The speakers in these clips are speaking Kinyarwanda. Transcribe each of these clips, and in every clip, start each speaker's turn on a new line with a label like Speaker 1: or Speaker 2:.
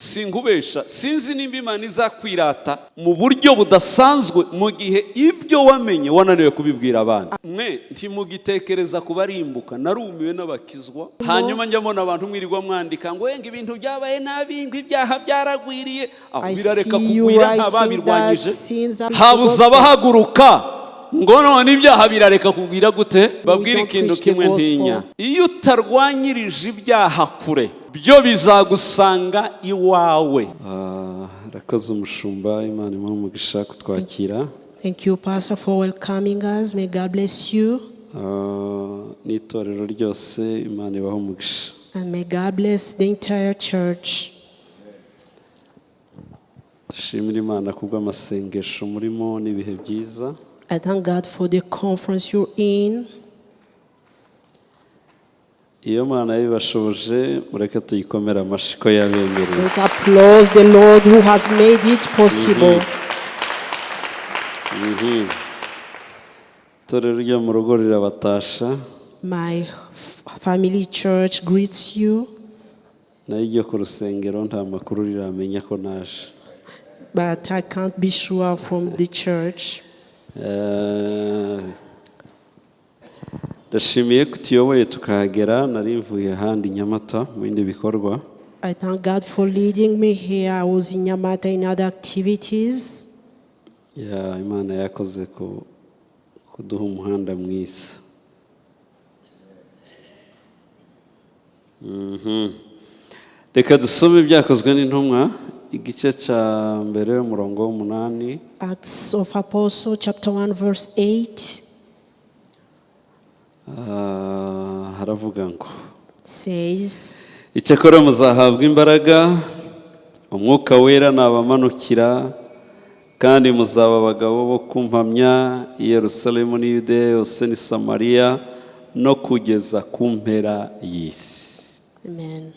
Speaker 1: Sinkubesha, sinzi nimba Imana izakwirata mu buryo budasanzwe mu gihe ibyo wamenye wananiwe kubibwira abandi. Mwe ntimugitekereza kubarimbuka. Narumiwe n'abakizwa. Hanyuma njya mbona abantu mwirirwa mwandika ngo wenga ibintu byabaye nabi, ngo ibyaha byaragwiriye. Aho
Speaker 2: I
Speaker 1: birareka
Speaker 2: see you
Speaker 1: kugwira nta
Speaker 2: writing that
Speaker 1: babirwanyije?
Speaker 2: sins are
Speaker 1: Habuze
Speaker 2: gospel.
Speaker 1: abahaguruka ngo none ibyaha birareka kugwira gute? Babwire
Speaker 2: Don't
Speaker 1: ikintu
Speaker 2: preach the
Speaker 1: kimwe
Speaker 2: gospel.
Speaker 1: ntinya: iyo utarwanyirije ibyaha kure, byo bizagusanga iwawe. Rakoze umushumba, Imana imuhe umugisha kutwakira.
Speaker 2: Thank you, Pastor, for welcoming us. May God bless you.
Speaker 1: N'itorero ryose, Imana ibahe umugisha.
Speaker 2: And may God bless the entire church.
Speaker 1: Dushimire Imana kubw'amasengesho murimo n'ibihe byiza.
Speaker 2: I thank God for the conference you're in.
Speaker 1: Iyo Mana yabibashoboje, mureke tuyikomere amashyi ko yabemereye.
Speaker 2: Let applause the Lord who has made it possible.
Speaker 1: Itorero ryo mu rugo rirabatasha.
Speaker 2: My family church greets you,
Speaker 1: Nayo iryo ku rusengero nta makuru riramenya ko naje.
Speaker 2: but I can't be sure from the church.
Speaker 1: Ndashimiye ko tuyoboye tukahagera. Nari mvuye ahandi i Nyamata mu bindi bikorwa.
Speaker 2: I thank God for leading me here. I was in Nyamata in other activities.
Speaker 1: Ya, Imana yakoze ku kuduha umuhanda mwiza. Reka dusome Ibyakozwe n'Intumwa, igice cya mbere, umurongo w'umunani.
Speaker 2: Acts of Apostle, chapter 1, verse 8
Speaker 1: Haravuga ngo:
Speaker 2: says,
Speaker 1: "Icyakora muzahabwa imbaraga, Umwuka Wera nabamanukira, kandi muzaba abagabo bo kumpamya i Yerusalemu n'i Yudeya yose n'i Samariya no kugeza ku mpera y'isi."
Speaker 2: Amen.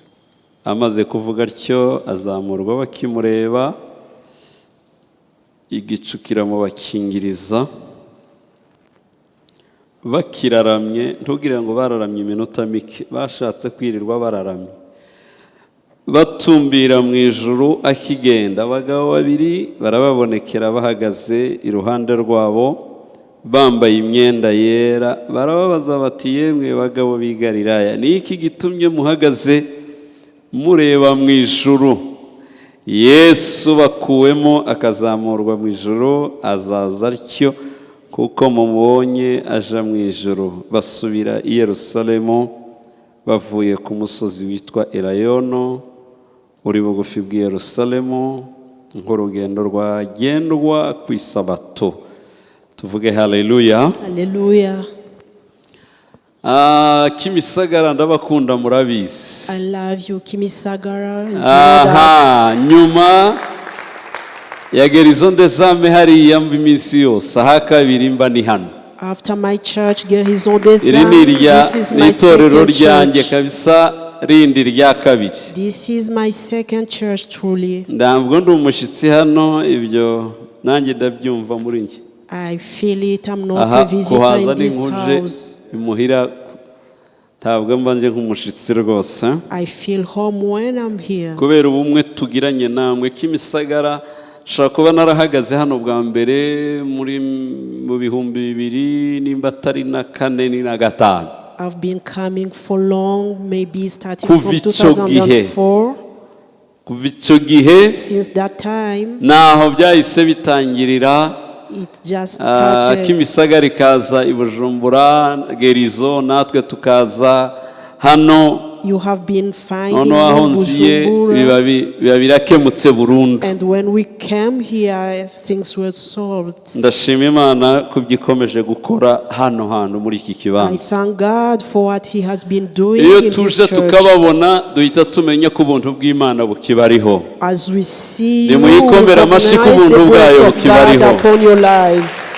Speaker 1: Amaze kuvuga atyo, azamurwa bakimureba, igicu kiramubakingiriza. Bakiraramye, ntugire ngo bararamye iminota mike, bashatse kwirirwa bararamye batumbira mu ijuru akigenda. Abagabo babiri barababonekera bahagaze iruhande rwabo, bambaye imyenda yera. Barababaza bati: "Yemwe bagabo b'i Galilaya, ni iki gitumye muhagaze mureba mu ijuru? Yesu bakuwemo akazamurwa mu ijuru azaza atyo kuko mumubonye aja mu ijuru." Basubira i Yerusalemu bavuye ku musozi witwa Elayono, uri bugufi bw'i Yerusalemu, nk'urugendo rwagendwa ku isabato. Tuvuge haleluya!
Speaker 2: Hallelujah.
Speaker 1: Kimisagara ndabakunda, murabizi.
Speaker 2: I love you, Kimisagara. And you know that.
Speaker 1: Aha nyuma ya Guérison des Âmes hariya mba iminsi yose, aha kabiri mba ni hano.
Speaker 2: After my church, Guérison des
Speaker 1: Iri ni
Speaker 2: Âmes,
Speaker 1: irya
Speaker 2: this is
Speaker 1: ni
Speaker 2: my
Speaker 1: itorero
Speaker 2: second
Speaker 1: ryanjye
Speaker 2: church.
Speaker 1: kabisa rindi rya kabiri.
Speaker 2: This is my second church, truly.
Speaker 1: Ntabwo ndi umushyitsi hano, ibyo nanjye ndabyumva muri njye.
Speaker 2: I feel it. I'm not
Speaker 1: Aha
Speaker 2: a visitor
Speaker 1: kuhaza
Speaker 2: in this
Speaker 1: ni nkuje
Speaker 2: house.
Speaker 1: imuhira, ntabwo mba nje nk'umushyitsi rwose.
Speaker 2: I feel home when I'm here.
Speaker 1: Kubera ubumwe tugiranye namwe Kimisagara. Nshobora kuba narahagaze hano bwa mbere muri mu 2000, nimba atari na kane ni na gatanu.
Speaker 2: I've been coming for long, maybe starting
Speaker 1: Kuva
Speaker 2: from
Speaker 1: icyo gihe.
Speaker 2: 2004.
Speaker 1: Kuva icyo gihe
Speaker 2: Since that time,
Speaker 1: naho byahise bitangirira.
Speaker 2: it just started.
Speaker 1: Kimisagara ikaza i Bujumbura Guérison, natwe tukaza hano.
Speaker 2: You have been finding
Speaker 1: Noneho aho
Speaker 2: me in
Speaker 1: nziye
Speaker 2: Bujumbura.
Speaker 1: biba birakemutse burundu.
Speaker 2: And when we came here, things were solved.
Speaker 1: Ndashima Imana ku byo ikomeje gukora hano hantu muri iki
Speaker 2: I
Speaker 1: kibanza.
Speaker 2: thank God for what He has been doing
Speaker 1: Iyo
Speaker 2: in this
Speaker 1: tuje
Speaker 2: church.
Speaker 1: tukababona, duhita tumenya ko ubuntu bw'Imana bukibariho.
Speaker 2: As we see you, we
Speaker 1: Nimuyikomere amashyi ko
Speaker 2: recognize
Speaker 1: ubuntu
Speaker 2: the grace
Speaker 1: bwayo
Speaker 2: of God
Speaker 1: bukibariho.
Speaker 2: upon your lives.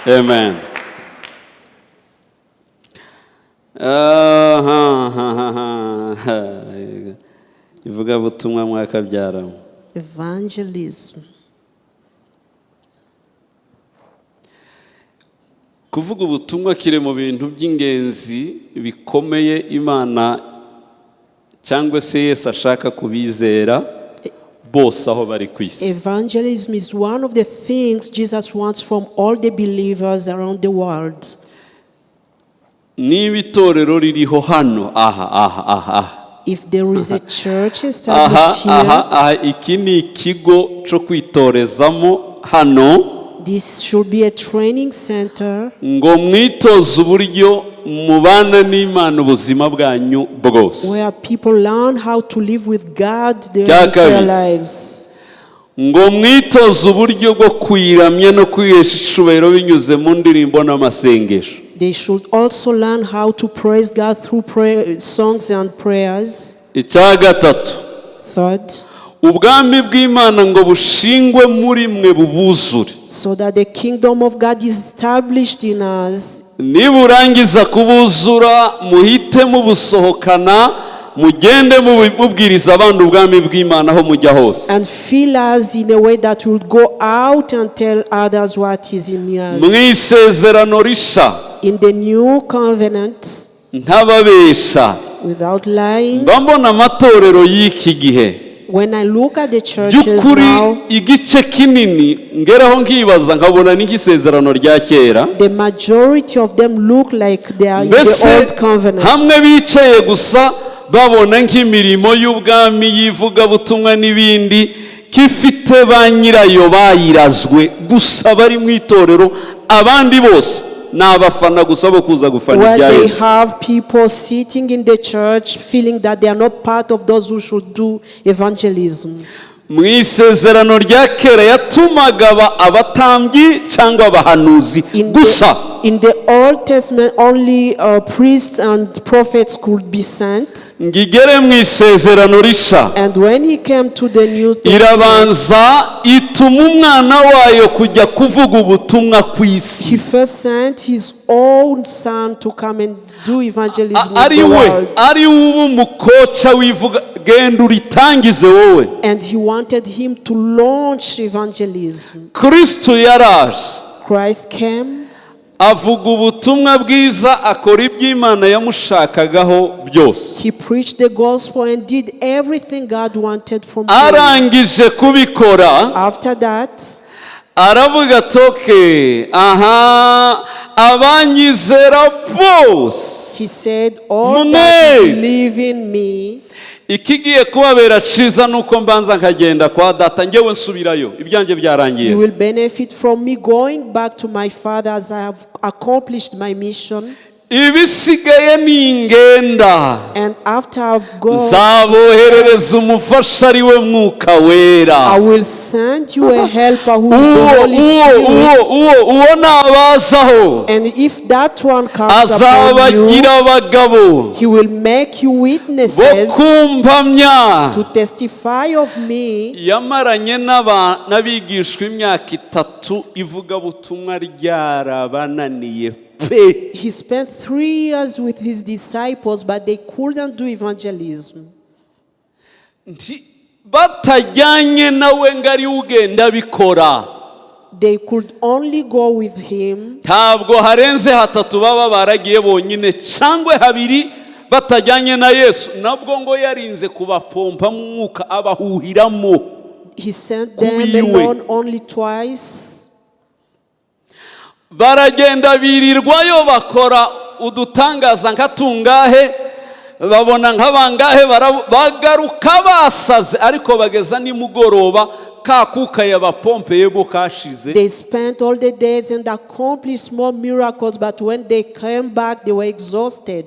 Speaker 1: Amen. Aha. Ivugabutumwa mwakabyaramo.
Speaker 2: Evangelism.
Speaker 1: Kuvuga ubutumwa kiri mu bintu by'ingenzi bikomeye Imana Cyangwa se Yesu ashaka kubizera bose aho bari ku isi.
Speaker 2: Evangelism is one of the things Jesus wants from all the believers around the world.
Speaker 1: Niba itorero ririho hano aha aha aha aha
Speaker 2: If there is a church
Speaker 1: aha
Speaker 2: established here,
Speaker 1: aha aha, iki ni ikigo cyo kwitorezamo hano
Speaker 2: this should be a training center
Speaker 1: ngo mwitoze uburyo mubana n'Imana ubuzima bwanyu bwose.
Speaker 2: Where people learn how to live with God their
Speaker 1: Cya
Speaker 2: entire
Speaker 1: kabiri.
Speaker 2: Lives.
Speaker 1: Ngo mwitoze uburyo bwo kuyiramya no kwihesha icubahiro binyuze mu ndirimbo n'amasengesho.
Speaker 2: They should also learn how to praise God through prayer, songs and prayers.
Speaker 1: Icya gatatu,
Speaker 2: Third,
Speaker 1: ubwami bw'Imana ngo bushingwe muri mwe bubuzure.
Speaker 2: So that the kingdom of God is established in us.
Speaker 1: Niburangiza kubuzura muhite mubusohokana mugende mubwiriza abandi ubwami bw'Imana aho mujya hose.
Speaker 2: And fill us in a way that will go out and tell others what is in us.
Speaker 1: Mu isezerano risha,
Speaker 2: In the new covenant,
Speaker 1: ntababesha,
Speaker 2: without lying,
Speaker 1: mba mbona amatorero y'iki gihe
Speaker 2: when I look at the churches
Speaker 1: by'ukuri
Speaker 2: now,
Speaker 1: igice kinini ngeraho nkibaza nkabona n'isezerano rya kera.
Speaker 2: The majority of them look like they are in the
Speaker 1: Mbese
Speaker 2: old covenant.
Speaker 1: hamwe bicaye gusa babona nk'imirimo y'ubwami y'ivugabutumwa n'ibindi kifite ba nyirayo bayirazwe gusa bari mu itorero, abandi bose ni abafana gusa bo kuza gufana
Speaker 2: Where
Speaker 1: ibya
Speaker 2: they
Speaker 1: Yesu.
Speaker 2: Have people sitting in the church feeling that they are not part of those who should do evangelism.
Speaker 1: Mu isezerano rya kera yatumaga abatambyi cyangwa abahanuzi gusa.
Speaker 2: In the Old Testament, only priests and prophets could be sent.
Speaker 1: Ngo igere mu isezerano risha,
Speaker 2: And when he came to the New Testament,
Speaker 1: irabanza ituma umwana wayo kujya kuvuga ubutumwa ku isi.
Speaker 2: He first sent his own son to come and do evangelism in
Speaker 1: Ari
Speaker 2: the
Speaker 1: we
Speaker 2: world.
Speaker 1: ari we uba umukoca wivuga genda uritangize wowe.
Speaker 2: And he wanted him to launch evangelism.
Speaker 1: Kristo yaraje,
Speaker 2: Christ came,
Speaker 1: avuga ubutumwa bwiza, akora iby'Imana yamushakagaho byose.
Speaker 2: He preached the gospel and did everything God wanted from him.
Speaker 1: Arangije kubikora,
Speaker 2: After that,
Speaker 1: aravuga ati okay aha abanyizera bose,
Speaker 2: he said, "All that
Speaker 1: Mwese.
Speaker 2: Believe in me,
Speaker 1: ikigiye kubabera cyiza ni uko mbanza nkagenda kwa data ngewe nsubirayo ibyanjye byarangiye.
Speaker 2: You will benefit from me going back to my Father as I have accomplished my mission.
Speaker 1: Ibisigaye ni ingenda,
Speaker 2: And after I've gone,
Speaker 1: nzaboherereza umufasha ari we Mwuka Wera.
Speaker 2: I will send you a helper who is the
Speaker 1: Uwo
Speaker 2: Holy
Speaker 1: uwo uwo
Speaker 2: Spirit.
Speaker 1: Uwo uwo nabazaho,
Speaker 2: And if that one comes upon you,
Speaker 1: azabagira abagabo
Speaker 2: he will make you
Speaker 1: bo
Speaker 2: witnesses
Speaker 1: kumpamya.
Speaker 2: To testify of me."
Speaker 1: Yamaranye n'abigishwa imyaka 3 ivugabutumwa ryarabananiye pe.
Speaker 2: He spent 3 years with his disciples, but they couldn't do evangelism.
Speaker 1: Batajyanye nawe ngo ari we ugenda abikora.
Speaker 2: They could only go with him.
Speaker 1: Ntabwo harenze hatatu baba baragiye bonyine cyangwa habiri batajyanye na Yesu, nabwo ngo yarinze kubapompamo umwuka abahuhiramo.
Speaker 2: He sent them
Speaker 1: Kuwiwe.
Speaker 2: Alone only twice.
Speaker 1: Baragenda birirwayo bakora udutangaza nka tungahe babona nk'abangahe bagaruka basaze ariko bageza nimugoroba ka kuka yabapompeyemo kashize.
Speaker 2: They spent all the days and accomplished small miracles, but when they came back, they were exhausted.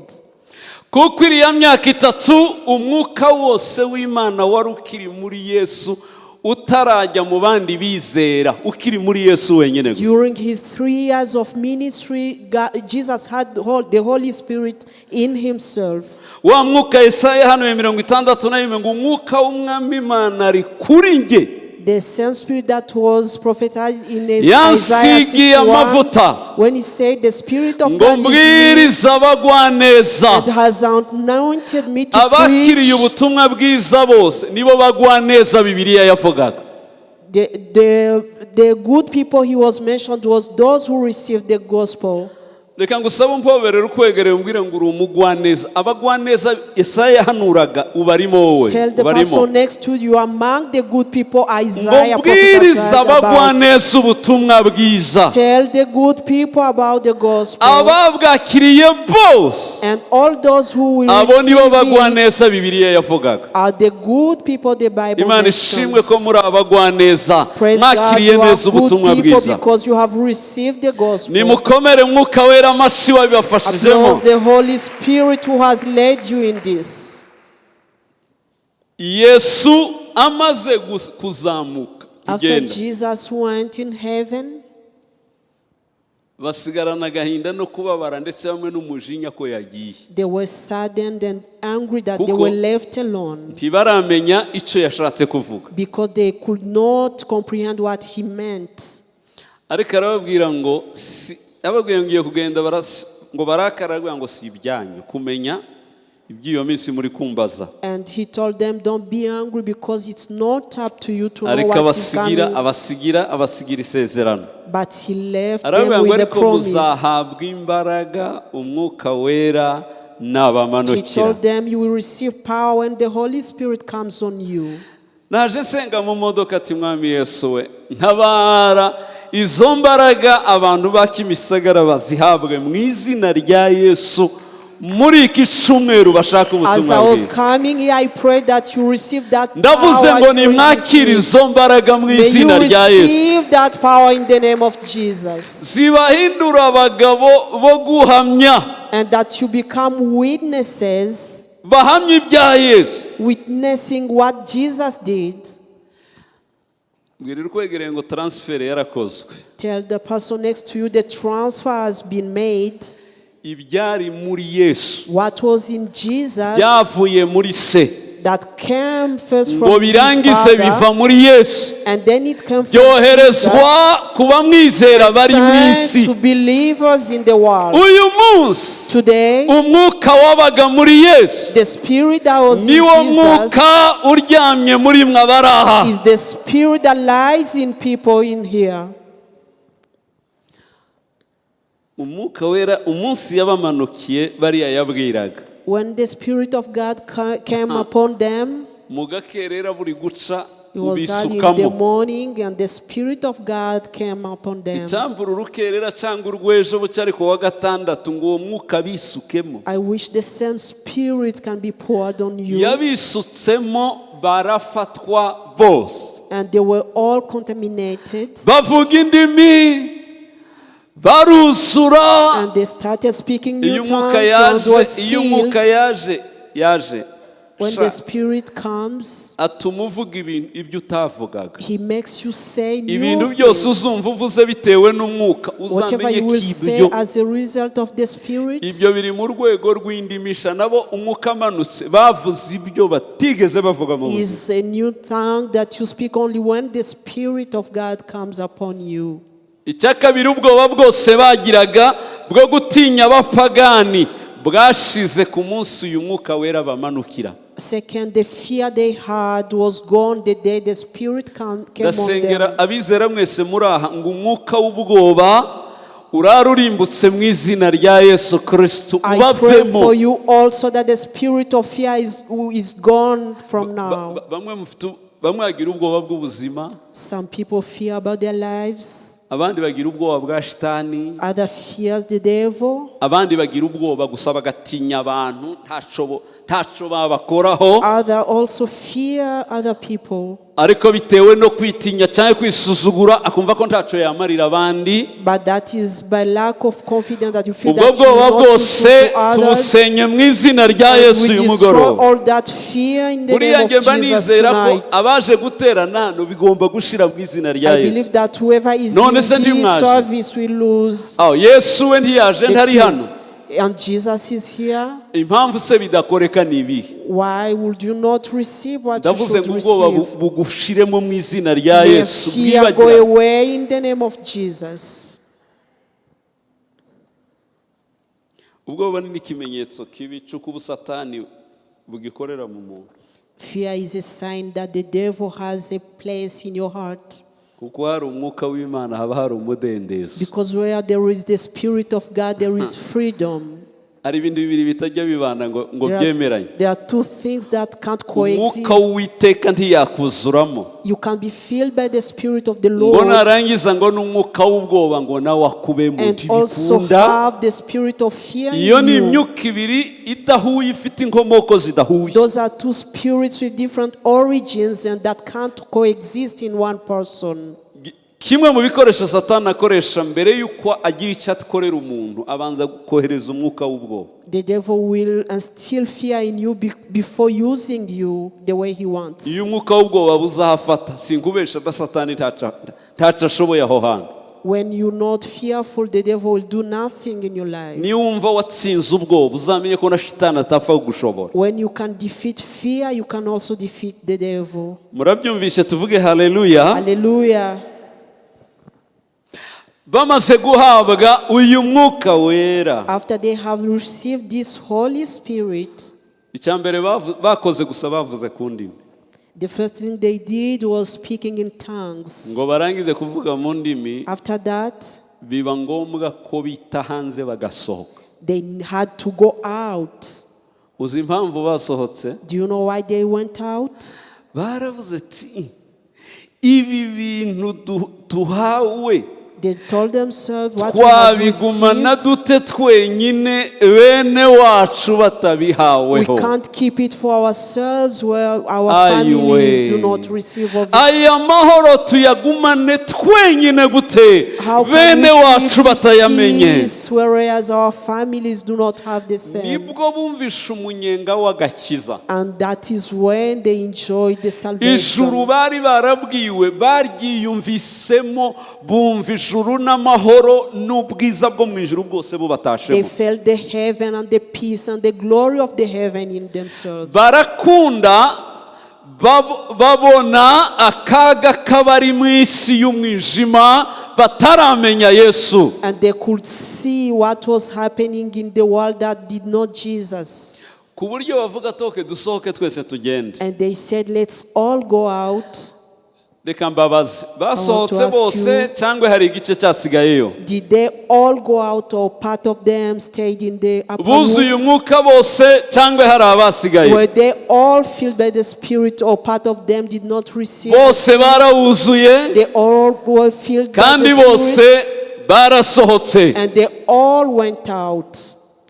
Speaker 1: Kuko iriya myaka 3 umwuka wose w'Imana wari ukiri muri Yesu utarajya mu bandi bizera ukiri muri Yesu wenyine gusa.
Speaker 2: During his 3 years of ministry, Jesus had the Holy Spirit in himself.
Speaker 1: Wa mwuka Yesaya hano ya 61 ngo umwuka w'Umwami Imana ari kuri njye,
Speaker 2: The same spirit that was prophesied in Isaiah
Speaker 1: yansigiye
Speaker 2: 61,
Speaker 1: amavuta
Speaker 2: when he said, "The Spirit of
Speaker 1: ngo
Speaker 2: God is in me
Speaker 1: mbwirize abagwaneza."
Speaker 2: and has anointed me to
Speaker 1: Abakiriye
Speaker 2: preach."
Speaker 1: ubutumwa bwiza bose nibo bagwaneza Bibiliya yavugaga.
Speaker 2: The good people he was mentioned was those who received the gospel.
Speaker 1: Reka ngusabe umpoberere ukwegereye, umbwire ngo uri umugwaneza. Abagwaneza Yesaya yahanuraga ubarimo wowe.
Speaker 2: Tell the
Speaker 1: Ubarimo.
Speaker 2: person next to you, among the good people
Speaker 1: Ngo
Speaker 2: Isaiah
Speaker 1: mbwiriza
Speaker 2: prophesied about.
Speaker 1: abagwaneza ubutumwa bwiza.
Speaker 2: Tell the good people about the gospel.
Speaker 1: Ababwakiriye bose,
Speaker 2: And all those who will
Speaker 1: abo nibo
Speaker 2: receive it
Speaker 1: bagwaneza Bibiliya yavugaga.
Speaker 2: are the good people the Bible
Speaker 1: Imana ishimwe ko
Speaker 2: mentions.
Speaker 1: muri abagwaneza,
Speaker 2: Praise God,
Speaker 1: mwakiriye
Speaker 2: you are
Speaker 1: neza
Speaker 2: good
Speaker 1: ubutumwa
Speaker 2: people
Speaker 1: bwiza.
Speaker 2: because you have received the gospel.
Speaker 1: Nimukomere Mwuka Wera amashyi wabibafashijemo.
Speaker 2: Applause the Holy Spirit who has led you in this.
Speaker 1: Yesu amaze kuzamuka,
Speaker 2: After
Speaker 1: kugenda,
Speaker 2: Jesus went in heaven,
Speaker 1: basigarana agahinda no kubabara, ndetse bamwe n'umujinya ko yagiye.
Speaker 2: they were saddened and angry that they
Speaker 1: Kuko
Speaker 2: were left alone
Speaker 1: ntibaramenya icyo yashatse kuvuga.
Speaker 2: because they could not comprehend what he meant.
Speaker 1: Ariko arababwira ngo si ababwiye ngo ngiye kugenda, ngo barakara, arababwira ngo si ibyanyu kumenya iby'iyo minsi muri kumbaza.
Speaker 2: And he told them, "Don't be angry because it's not up to you to know
Speaker 1: Ariko
Speaker 2: what is
Speaker 1: abasigira
Speaker 2: coming."
Speaker 1: abasigira isezerano.
Speaker 2: But he left them
Speaker 1: Arababwira ngo
Speaker 2: with a
Speaker 1: ariko
Speaker 2: promise.
Speaker 1: muzahabwa imbaraga Umwuka Wera
Speaker 2: He
Speaker 1: nabamanukira.
Speaker 2: told them, "You will receive power when the Holy Spirit comes on you."
Speaker 1: Naje nsenga mu modoka ati: "Mwami Yesu we, ntabara, izo mbaraga abantu ba Kimisagara bazihabwe mu izina rya Yesu muri iki cyumweru bashaka
Speaker 2: As
Speaker 1: ubutumwa
Speaker 2: I was
Speaker 1: bwiza."
Speaker 2: coming here, I pray that you receive that
Speaker 1: Ndavuze
Speaker 2: power
Speaker 1: ngo
Speaker 2: during this
Speaker 1: nimwakire
Speaker 2: week.
Speaker 1: izo mbaraga mu
Speaker 2: May
Speaker 1: izina
Speaker 2: you
Speaker 1: rya Yesu,
Speaker 2: receive that power in the name of Jesus.
Speaker 1: zibahindura abagabo bo guhamya,
Speaker 2: And that you become witnesses,
Speaker 1: bahamya ibya Yesu.
Speaker 2: Witnessing what Jesus did.
Speaker 1: Mbwira ukwegereye ngo transfer yarakozwe.
Speaker 2: Tell the person next to you the transfer has been made.
Speaker 1: Ibyari muri Yesu
Speaker 2: What was in Jesus
Speaker 1: byavuye muri Se,
Speaker 2: that came first
Speaker 1: ngo
Speaker 2: from his
Speaker 1: birangize
Speaker 2: Father,
Speaker 1: biva muri Yesu,
Speaker 2: and then it came from Jesus,
Speaker 1: byoherezwa ku bamwizera bari mu
Speaker 2: sent
Speaker 1: isi.
Speaker 2: to believers in the world.
Speaker 1: Uyu munsi
Speaker 2: Today,
Speaker 1: umwuka wabaga muri Yesu
Speaker 2: the spirit that was in
Speaker 1: niwo
Speaker 2: Jesus
Speaker 1: mwuka uryamye muri mwe abari aha.
Speaker 2: is the spirit that lies in people in here.
Speaker 1: Umwuka Wera umunsi yabamanukiye bariya yabwiraga,
Speaker 2: When the Spirit of God came upon them,
Speaker 1: mu gakerera buri guca
Speaker 2: it was early in the
Speaker 1: ubisukamo.
Speaker 2: morning, and the Spirit of God came upon them.
Speaker 1: Icyambura urukerera cyangwa urw'ejo bucya, ariko wa gatandatu, ngo uwo mwuka bisukemo.
Speaker 2: I wish the same Spirit can be poured on you.
Speaker 1: Yabisutsemo, barafatwa bose,
Speaker 2: And they were all contaminated.
Speaker 1: bavuga indimi, baruzura.
Speaker 2: And they started speaking new
Speaker 1: Iyo umwuka
Speaker 2: tongues and
Speaker 1: yaje,
Speaker 2: were
Speaker 1: iyo umwuka
Speaker 2: filled.
Speaker 1: yaje
Speaker 2: When
Speaker 1: sha,
Speaker 2: the Spirit comes,
Speaker 1: atuma uvuga ibintu ibyo utavugaga.
Speaker 2: He makes you say new
Speaker 1: Ibintu byose
Speaker 2: things.
Speaker 1: uzumva uvuze bitewe n'umwuka,
Speaker 2: Whatever
Speaker 1: uzamenye
Speaker 2: you
Speaker 1: ko
Speaker 2: will say
Speaker 1: ibyo
Speaker 2: as a result of the Spirit,
Speaker 1: ibyo biri mu rwego rw'indimisha. Nabo umwuka amanutse bavuze ibyo batigeze bavuga mu buzima.
Speaker 2: Is a new tongue that you speak only when the Spirit of God comes upon you.
Speaker 1: Icya kabiri, ubwoba bwose bagiraga bwo gutinya abapagani bwashize ku munsi uyu Mwuka Wera bamanukira.
Speaker 2: Second, the fear they had was gone the day the Spirit came on
Speaker 1: Ndasengera
Speaker 2: them.
Speaker 1: abizera mwese muri aha ngo umwuka w'ubwoba urarurimbutse mu izina rya Yesu Kristo,
Speaker 2: I pray
Speaker 1: ubavemo.
Speaker 2: for you also that the spirit of fear is gone from now.
Speaker 1: Bamwe mufite, bamwe bagira ubwoba bw'ubuzima,
Speaker 2: Some people fear about their lives,
Speaker 1: abandi bagira ubwoba bwa shitani,
Speaker 2: other fears the devil,
Speaker 1: abandi bagira ubwoba gusa bagatinya abantu, ntaco babakoraho,
Speaker 2: other also fear other people.
Speaker 1: Ariko bitewe no kwitinya cyangwa kwisuzugura akumva ko ntaco yamarira abandi.
Speaker 2: But that is by lack of confidence that you feel
Speaker 1: Ubwo
Speaker 2: that you
Speaker 1: bwoba
Speaker 2: are not
Speaker 1: bwose
Speaker 2: useful to others.
Speaker 1: tubusenye mu izina rya
Speaker 2: And
Speaker 1: Yesu
Speaker 2: we
Speaker 1: uyu
Speaker 2: destroy
Speaker 1: mugoroba.
Speaker 2: all that fear in the
Speaker 1: Buriya
Speaker 2: name
Speaker 1: njye
Speaker 2: of
Speaker 1: mba
Speaker 2: Jesus
Speaker 1: nizera ko
Speaker 2: tonight.
Speaker 1: abaje guterana hano bigomba gushira mu izina rya
Speaker 2: I
Speaker 1: Yesu.
Speaker 2: believe that whoever is
Speaker 1: None
Speaker 2: in
Speaker 1: se
Speaker 2: this
Speaker 1: ntimwaje?
Speaker 2: service will lose
Speaker 1: Aho Yesu we ntiyaje,
Speaker 2: the
Speaker 1: ntari
Speaker 2: fear.
Speaker 1: hano?
Speaker 2: And Jesus is here.
Speaker 1: Impamvu se bidakoreka ni ibihe?
Speaker 2: Why would you not receive what you
Speaker 1: Ndavuze
Speaker 2: should
Speaker 1: ngo ubwoba
Speaker 2: receive?
Speaker 1: bugushiremo mu izina rya
Speaker 2: May
Speaker 1: Yesu,
Speaker 2: fear go
Speaker 1: bwibagirane.
Speaker 2: away in the name of Jesus.
Speaker 1: Ubwoba ni n'ikimenyetso kibi cy'uko ubusatani bugikorera mu muntu.
Speaker 2: Fear is a sign that the devil has a place in your heart.
Speaker 1: Kuko hari umwuka w'Imana haba hari umudendezo.
Speaker 2: Because where there is the Spirit of God, there is freedom.
Speaker 1: Hari ibintu bibiri bitajya bibana ngo
Speaker 2: There
Speaker 1: byemeranye.
Speaker 2: There are two things that can't
Speaker 1: Umwuka
Speaker 2: coexist.
Speaker 1: w'Uwiteka ntiyakuzuramo
Speaker 2: You can be filled by the Spirit of the
Speaker 1: ngo
Speaker 2: Lord
Speaker 1: narangiza ngo n'umwuka w'ubwoba ngo nawe akubemo.
Speaker 2: And also
Speaker 1: Ntibikunda.
Speaker 2: have the spirit of fear
Speaker 1: Iyo
Speaker 2: in
Speaker 1: ni
Speaker 2: you.
Speaker 1: imyuka ibiri idahuye, ifite inkomoko zidahuye.
Speaker 2: Those are two spirits with different origins and that can't coexist in one person.
Speaker 1: Kimwe mu bikoresho Satani akoresha mbere y'uko agira icyo akorera umuntu, abanza kohereza umwuka w'ubwoba.
Speaker 2: The devil will instill fear in you before using you the way he wants.
Speaker 1: Iyo umwuka w'ubwoba buzahafata, sinkubesha da, Satani ntaco ashoboye aho hantu.
Speaker 2: When you're not fearful, the devil will do nothing in your life.
Speaker 1: Niyo wumva watsinze ubwoba, uzamenye ko na shitani atapfa kugushobora.
Speaker 2: When you can defeat fear, you can also defeat the devil.
Speaker 1: Murabyumvishe? Tuvuge haleluya.
Speaker 2: Hallelujah.
Speaker 1: Bamaze guhabwa uyu mwuka wera,
Speaker 2: After they have received this Holy Spirit,
Speaker 1: icya mbere bakoze gusa, bavuze ku ndimi.
Speaker 2: The first thing they did was speaking in tongues.
Speaker 1: Ngo barangize kuvuga mu ndimi,
Speaker 2: After that,
Speaker 1: biba ngombwa ko bita hanze bagasohoka.
Speaker 2: They had to go out.
Speaker 1: Uzi impamvu basohotse?
Speaker 2: Do you know why they went out?
Speaker 1: Baravuze ati ibi bintu tuhawe
Speaker 2: They told themselves, "What we have
Speaker 1: twabigumana
Speaker 2: received,
Speaker 1: dute twenyine bene wacu
Speaker 2: we
Speaker 1: batabihaweho?
Speaker 2: can't keep it for ourselves where our
Speaker 1: Ayiwe.
Speaker 2: Families do not receive of it.
Speaker 1: Aya mahoro tuyagumane twenyine gute
Speaker 2: How can
Speaker 1: bene
Speaker 2: we keep
Speaker 1: wacu
Speaker 2: this
Speaker 1: batayamenye?"
Speaker 2: peace whereas our families do not have the same?"
Speaker 1: Nibwo bumvishe umunyenga w'agakiza.
Speaker 2: And that is when they enjoyed the
Speaker 1: Ijuru
Speaker 2: salvation.
Speaker 1: bari barabwiwe baryiyumvisemo, bumva ijuru n'amahoro n'ubwiza bwo mu ijuru bwose
Speaker 2: They
Speaker 1: bubatashemo.
Speaker 2: Felt the heaven and the peace and the glory of the heaven in themselves.
Speaker 1: Barakunda babona akaga k'abari mu isi y'umwijima bataramenya Yesu.
Speaker 2: And they could see what was happening in the world that did not Jesus.
Speaker 1: Ku buryo bavuga toke dusohoke twese tugende.
Speaker 2: And they said, "Let's all go out."
Speaker 1: Reka mbabaze, basohotse
Speaker 2: ask
Speaker 1: bose
Speaker 2: you-
Speaker 1: cyangwa hari igice cyasigayeyo?
Speaker 2: Did they all go out or part of them stayed in the upper
Speaker 1: Buzuye
Speaker 2: room?
Speaker 1: umwuka bose cyangwa hari abasigaye?
Speaker 2: Were they all filled by the Spirit or part of them did not receive?
Speaker 1: Bose barawuzuye.
Speaker 2: They all were filled by
Speaker 1: Kandi
Speaker 2: the Spirit
Speaker 1: bose barasohotse
Speaker 2: and they all went out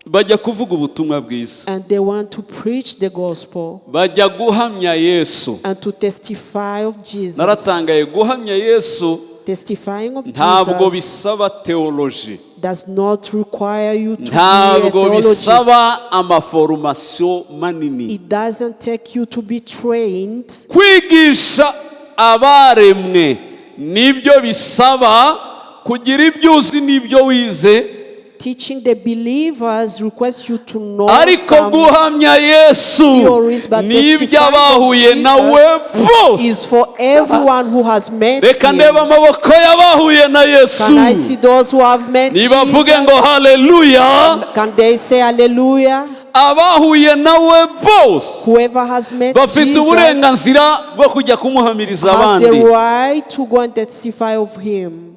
Speaker 1: bajya kuvuga ubutumwa bwiza,
Speaker 2: and they want to preach the gospel
Speaker 1: bajya guhamya Yesu.
Speaker 2: And to testify of Jesus.
Speaker 1: Naratangaye, guhamya Yesu
Speaker 2: Testifying of
Speaker 1: ntabwo
Speaker 2: Jesus
Speaker 1: bisaba théologie,
Speaker 2: does not require you to be a
Speaker 1: ntabwo
Speaker 2: theologist.
Speaker 1: Bisaba amaformation manini.
Speaker 2: It doesn't take you to be trained.
Speaker 1: Kwigisha abaremwe nibyo bisaba kugira ibyo uzi n'ibyo wize.
Speaker 2: Teaching the believers requires you to know
Speaker 1: Ariko
Speaker 2: some
Speaker 1: guhamya Yesu
Speaker 2: theories, but
Speaker 1: n'ibyo
Speaker 2: testifying of
Speaker 1: abahuye
Speaker 2: Jesus
Speaker 1: nawe bose.
Speaker 2: is for everyone who has met
Speaker 1: Reka
Speaker 2: him.
Speaker 1: ndebe amaboko y'abahuye na Yesu.
Speaker 2: Can I see those who have met
Speaker 1: Nibavuge ngo
Speaker 2: Jesus?
Speaker 1: haleluya.
Speaker 2: Can they say hallelujah?
Speaker 1: Abahuye nawe bose
Speaker 2: Whoever has met
Speaker 1: bafite
Speaker 2: Jesus
Speaker 1: uburenganzira bwo kujya kumuhamiriza
Speaker 2: has the
Speaker 1: abandi.
Speaker 2: Right to go and testify of him.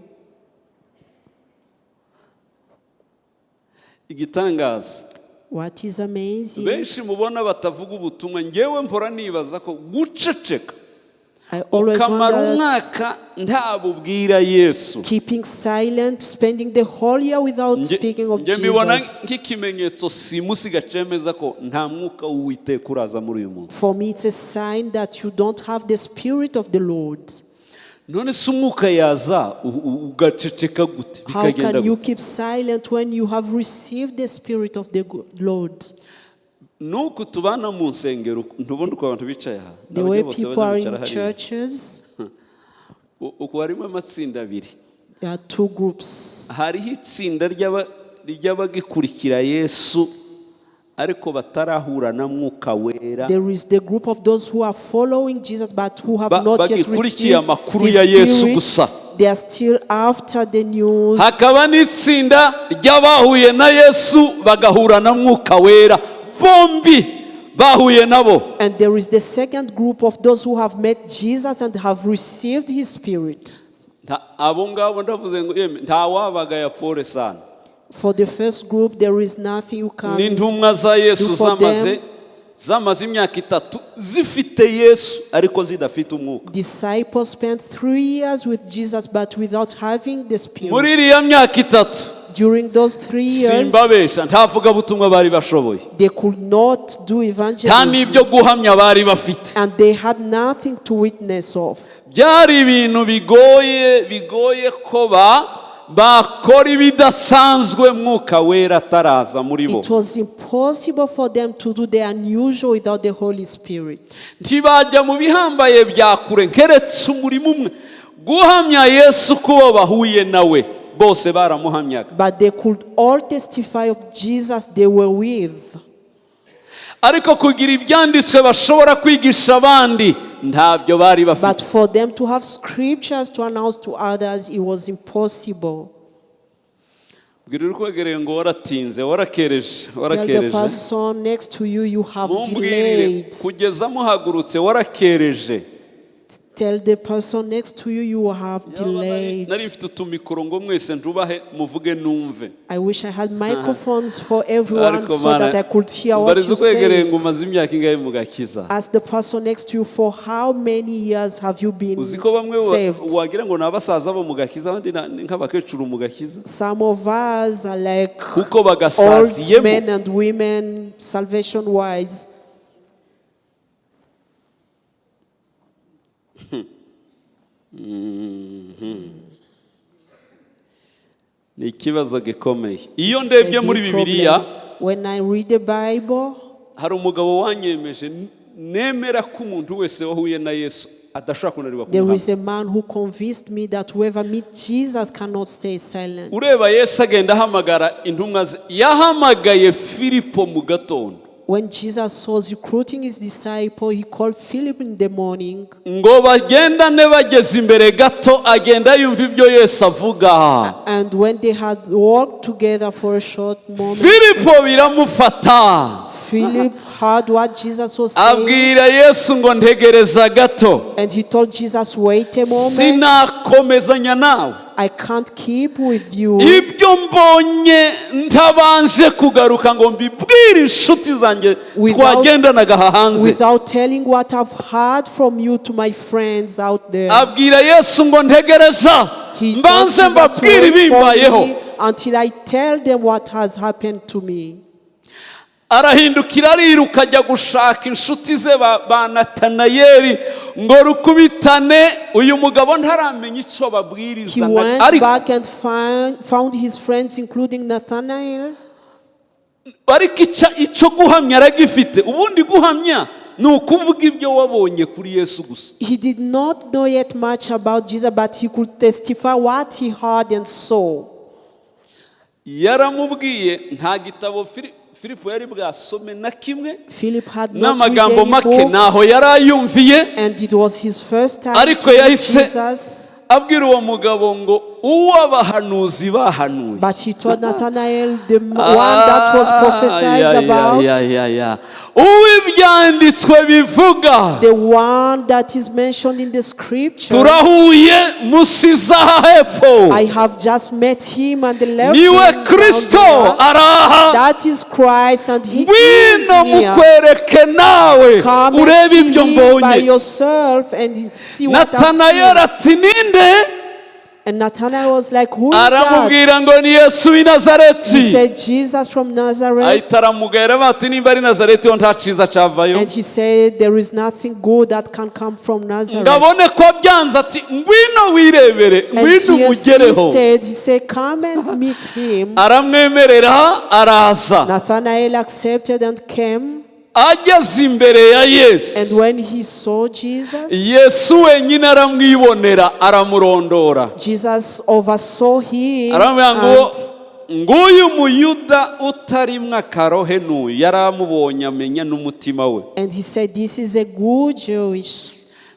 Speaker 1: Igitangaza,
Speaker 2: What is amazing,
Speaker 1: benshi mubona batavuga ubutumwa, ngewe mpora nibaza ko guceceka
Speaker 2: I always
Speaker 1: ukamara
Speaker 2: wonder,
Speaker 1: umwaka ntabubwira Yesu,
Speaker 2: keeping silent, spending the whole year without speaking of
Speaker 1: nge mbibona
Speaker 2: Jesus.
Speaker 1: nk'ikimenyetso simusiga cyemeza ko nta mwuka w'Uwiteka uraza muri uyu muntu.
Speaker 2: For me, it's a sign that you don't have the Spirit of the Lord.
Speaker 1: None se umwuka yaza ugaceceka gute,
Speaker 2: How
Speaker 1: bikagenda
Speaker 2: can you
Speaker 1: gute?
Speaker 2: Keep silent when you have received the Spirit of the Lord?
Speaker 1: Nuku tubana mu nsengero, ntubona uko abantu bicaye aha?
Speaker 2: The
Speaker 1: N'abajya
Speaker 2: way
Speaker 1: bose
Speaker 2: people
Speaker 1: bajya
Speaker 2: are
Speaker 1: bicara
Speaker 2: in
Speaker 1: hariya.
Speaker 2: Churches,
Speaker 1: Uku harimo amatsinda abiri.
Speaker 2: There are two groups.
Speaker 1: Hariho itsinda ry'abagikurikira Yesu ariko batarahura na Mwuka Wera.
Speaker 2: There is the group of those who are following Jesus but who have not yet
Speaker 1: Bagikurikiye
Speaker 2: received
Speaker 1: amakuru
Speaker 2: His
Speaker 1: ya Yesu
Speaker 2: Spirit.
Speaker 1: gusa.
Speaker 2: They are still after the news.
Speaker 1: Hakaba n'itsinda ry'abahuye na Yesu bagahura na Mwuka Wera, bombi bahuye nabo.
Speaker 2: And there is the second group of those who have met Jesus and have received His Spirit.
Speaker 1: Abo ngabo ndavuze ngo yemwe nta wabagaya, pole sana.
Speaker 2: For the first group, there is nothing you can
Speaker 1: N'intumwa za Yesu
Speaker 2: do for
Speaker 1: zamaze
Speaker 2: them.
Speaker 1: zamaze imyaka 3 zifite Yesu ariko zidafite umwuka.
Speaker 2: Disciples spent 3 years with Jesus, but without having the Spirit.
Speaker 1: Muri iriya myaka 3,
Speaker 2: During those 3 years,
Speaker 1: simbabesha, nta vugabutumwa bari bashoboye,
Speaker 2: they could not do
Speaker 1: nta
Speaker 2: evangelism,
Speaker 1: n'ibyo guhamya bari bafite.
Speaker 2: And they had nothing to witness of.
Speaker 1: Byari ibintu bigoye bigoye ko ba bakora ibidasanzwe Mwuka Wera ataraza muri bo.
Speaker 2: It was impossible for them to do the unusual without the Holy Spirit.
Speaker 1: Ntibajya mu bihambaye bya kure keretse umurimo umwe, guhamya Yesu ko bahuye nawe. Bose baramuhamyaga.
Speaker 2: But they could all testify of Jesus they were with.
Speaker 1: Ariko kugira ibyanditswe bashobora kwigisha abandi ntabyo bari bafite.
Speaker 2: But for them to have scriptures to announce to others, it was impossible.
Speaker 1: Bwira uri kwegereye ngo waratinze, warakereje.
Speaker 2: Tell the
Speaker 1: Warakereje.
Speaker 2: Person next to you, you have
Speaker 1: Mumbwirire
Speaker 2: delayed.
Speaker 1: Kugeza muhagurutse warakereje.
Speaker 2: Tell the person next to you, you have
Speaker 1: Yaba nari
Speaker 2: delayed.
Speaker 1: Nari mfite utumikoro ngo mwese ntubahe muvuge numve.
Speaker 2: I wish I had microphones for everyone
Speaker 1: Ariko
Speaker 2: so that I could hear what
Speaker 1: mbariza
Speaker 2: you
Speaker 1: ukwegereye
Speaker 2: say.
Speaker 1: ngo umaze imyaka ingahe mu gakiza.
Speaker 2: Ask the person next to you, for how many years have you been
Speaker 1: Uzi ko bamwe
Speaker 2: saved?
Speaker 1: Wagira ngo ni abasaza bo mu gakiza, abandi ni nk'abakecuru mu gakiza,
Speaker 2: Some of us are like
Speaker 1: kuko
Speaker 2: old
Speaker 1: bagasaziyemo.
Speaker 2: Men and women, salvation wise.
Speaker 1: Ni ikibazo gikomeye iyo ndebye muri Bibiliya.
Speaker 2: When I read the Bible,
Speaker 1: Hari umugabo wanyemeje nemera ko umuntu wese wahuye na Yesu adashobora kunanirwa
Speaker 2: there
Speaker 1: kumuhamya.
Speaker 2: Is a man who convinced me that whoever meets Jesus cannot stay silent.
Speaker 1: Ureba Yesu agenda ahamagara intumwa ze, yahamagaye Filipo mu gatondo.
Speaker 2: When Jesus was recruiting his disciple, he called Philip in the morning.
Speaker 1: Ngo bagendane, bageze imbere gato agenda yumva ibyo Yesu avuga.
Speaker 2: And when they had walked together for a short moment,
Speaker 1: Filipo biramufata.
Speaker 2: Philip heard what Jesus was saying.
Speaker 1: Abwira Yesu ngo ntegereza gato,
Speaker 2: And he told Jesus, "Wait a moment,
Speaker 1: sinakomezanya nawe
Speaker 2: I can't keep with you
Speaker 1: ibyo mbonye ntabanje kugaruka ngo mbibwire inshuti zanjye twagendanaga aha hanze.
Speaker 2: Without telling what I've heard from you to my friends out there."
Speaker 1: Abwira Yesu ngo ntegereza
Speaker 2: He told
Speaker 1: mbanze
Speaker 2: Jesus,
Speaker 1: mbabwire
Speaker 2: "Wait for
Speaker 1: ibimbayeho.
Speaker 2: me until I tell them what has happened to me."
Speaker 1: Arahindukira ariruka ajya gushaka inshuti ze ba Natanayeli ngo rukubitane uyu mugabo ntaramenya icyo
Speaker 2: He
Speaker 1: babwiriza
Speaker 2: went
Speaker 1: ariko
Speaker 2: back and found his friends, including Nathanael.
Speaker 1: Ariko icyo guhamya aragifite. Ubundi guhamya ni ukuvuga ibyo wabonye kuri Yesu gusa.
Speaker 2: He did not know yet much about Jesus, but he could testify what he heard and saw.
Speaker 1: Yaramubwiye nta gitabo Filipo yari bwasome na kimwe.
Speaker 2: Philip had not read
Speaker 1: N'amagambo
Speaker 2: any
Speaker 1: make
Speaker 2: book,
Speaker 1: ntaho yari ayumviye.
Speaker 2: And it was his first time
Speaker 1: Ariko
Speaker 2: to meet
Speaker 1: yahise
Speaker 2: Jesus.
Speaker 1: Abwira uwo mugabo ngo uwo abahanuzi bahanuye,
Speaker 2: But he told Nathanael, the one that was prophesied
Speaker 1: Ah,
Speaker 2: about,
Speaker 1: ya, ya, ya. Uw'ibyanditswe bivuga,
Speaker 2: the one that is mentioned in the scripture.
Speaker 1: Turahuye musize aha hepfo.
Speaker 2: I have just met him and left
Speaker 1: Niwe
Speaker 2: him down
Speaker 1: Kristo
Speaker 2: there.
Speaker 1: araha.
Speaker 2: That is Christ, and he is
Speaker 1: Ngwino
Speaker 2: near.
Speaker 1: mukwereke nawe
Speaker 2: Come and
Speaker 1: urebe
Speaker 2: see
Speaker 1: ibyo
Speaker 2: him by
Speaker 1: mbonye.
Speaker 2: Yourself and see what I've
Speaker 1: Natanayeli
Speaker 2: seen.
Speaker 1: Ati ninde?
Speaker 2: And Nathanael was like, "Who is that?"
Speaker 1: Aramubwira ngo ni Yesu w'i Nazareti.
Speaker 2: He said, "Jesus from Nazareth."
Speaker 1: Ahita aramugayira bati nimba ari Nazareti ho nta cyiza cyavayo.
Speaker 2: And he said, "There is nothing good that can come from Nazareth."
Speaker 1: Ngo abone ko byanze ati ngwino wirebere,
Speaker 2: And
Speaker 1: ngwino
Speaker 2: he
Speaker 1: umugereho.
Speaker 2: Insisted. He said, "Come and meet him."
Speaker 1: Aramwemerera araza.
Speaker 2: Nathanael accepted and came.
Speaker 1: Ageze imbere ya Yesu,
Speaker 2: And when he saw Jesus,
Speaker 1: Yesu wenyine aramwibonera aramurondora.
Speaker 2: Jesus oversaw him.
Speaker 1: Aramubwira ngo
Speaker 2: And
Speaker 1: nguyu muyuda utarimwo akarohe n'uyu yaramubonye amenya n'umutima we.
Speaker 2: And he said, "This is a good Jewish."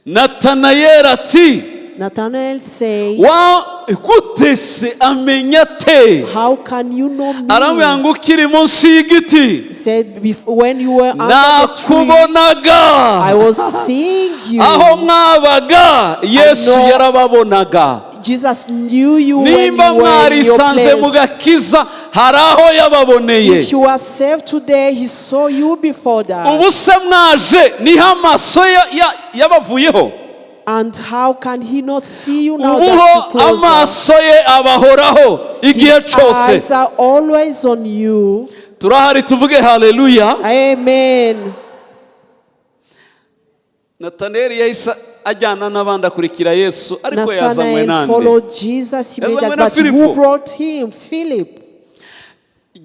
Speaker 1: Natanayeli ati
Speaker 2: Nathanael said,
Speaker 1: wa gute se amenya ate?
Speaker 2: "How can you know me?"
Speaker 1: Aramubwira ngo ukiri munsi y'igiti
Speaker 2: He said, "When you were under the tree,
Speaker 1: nakubonaga.
Speaker 2: I was seeing you."
Speaker 1: Aho mwabaga Yesu
Speaker 2: Know
Speaker 1: yarababonaga.
Speaker 2: Jesus knew you when
Speaker 1: Nimba
Speaker 2: you were in your
Speaker 1: mwarisanze mu
Speaker 2: place.
Speaker 1: gakiza, hari aho yababoneye.
Speaker 2: If you are saved today, He saw you before that.
Speaker 1: Ubu se mwaje niho amaso yabavuyeho?
Speaker 2: And how can He not see you now that
Speaker 1: Ubuho
Speaker 2: you closer?
Speaker 1: amaso ye abahoraho igihe
Speaker 2: His
Speaker 1: cyose.
Speaker 2: eyes are always on you.
Speaker 1: Turahari? Tuvuge haleluya.
Speaker 2: Amen.
Speaker 1: Nataneli yahise ajyana n'abandi akurikira Yesu, ariko yazanywe
Speaker 2: Nathanael
Speaker 1: nande?
Speaker 2: followed Jesus. He made
Speaker 1: Yazanywe
Speaker 2: that.
Speaker 1: na
Speaker 2: But
Speaker 1: Filipo.
Speaker 2: who brought him? Philip.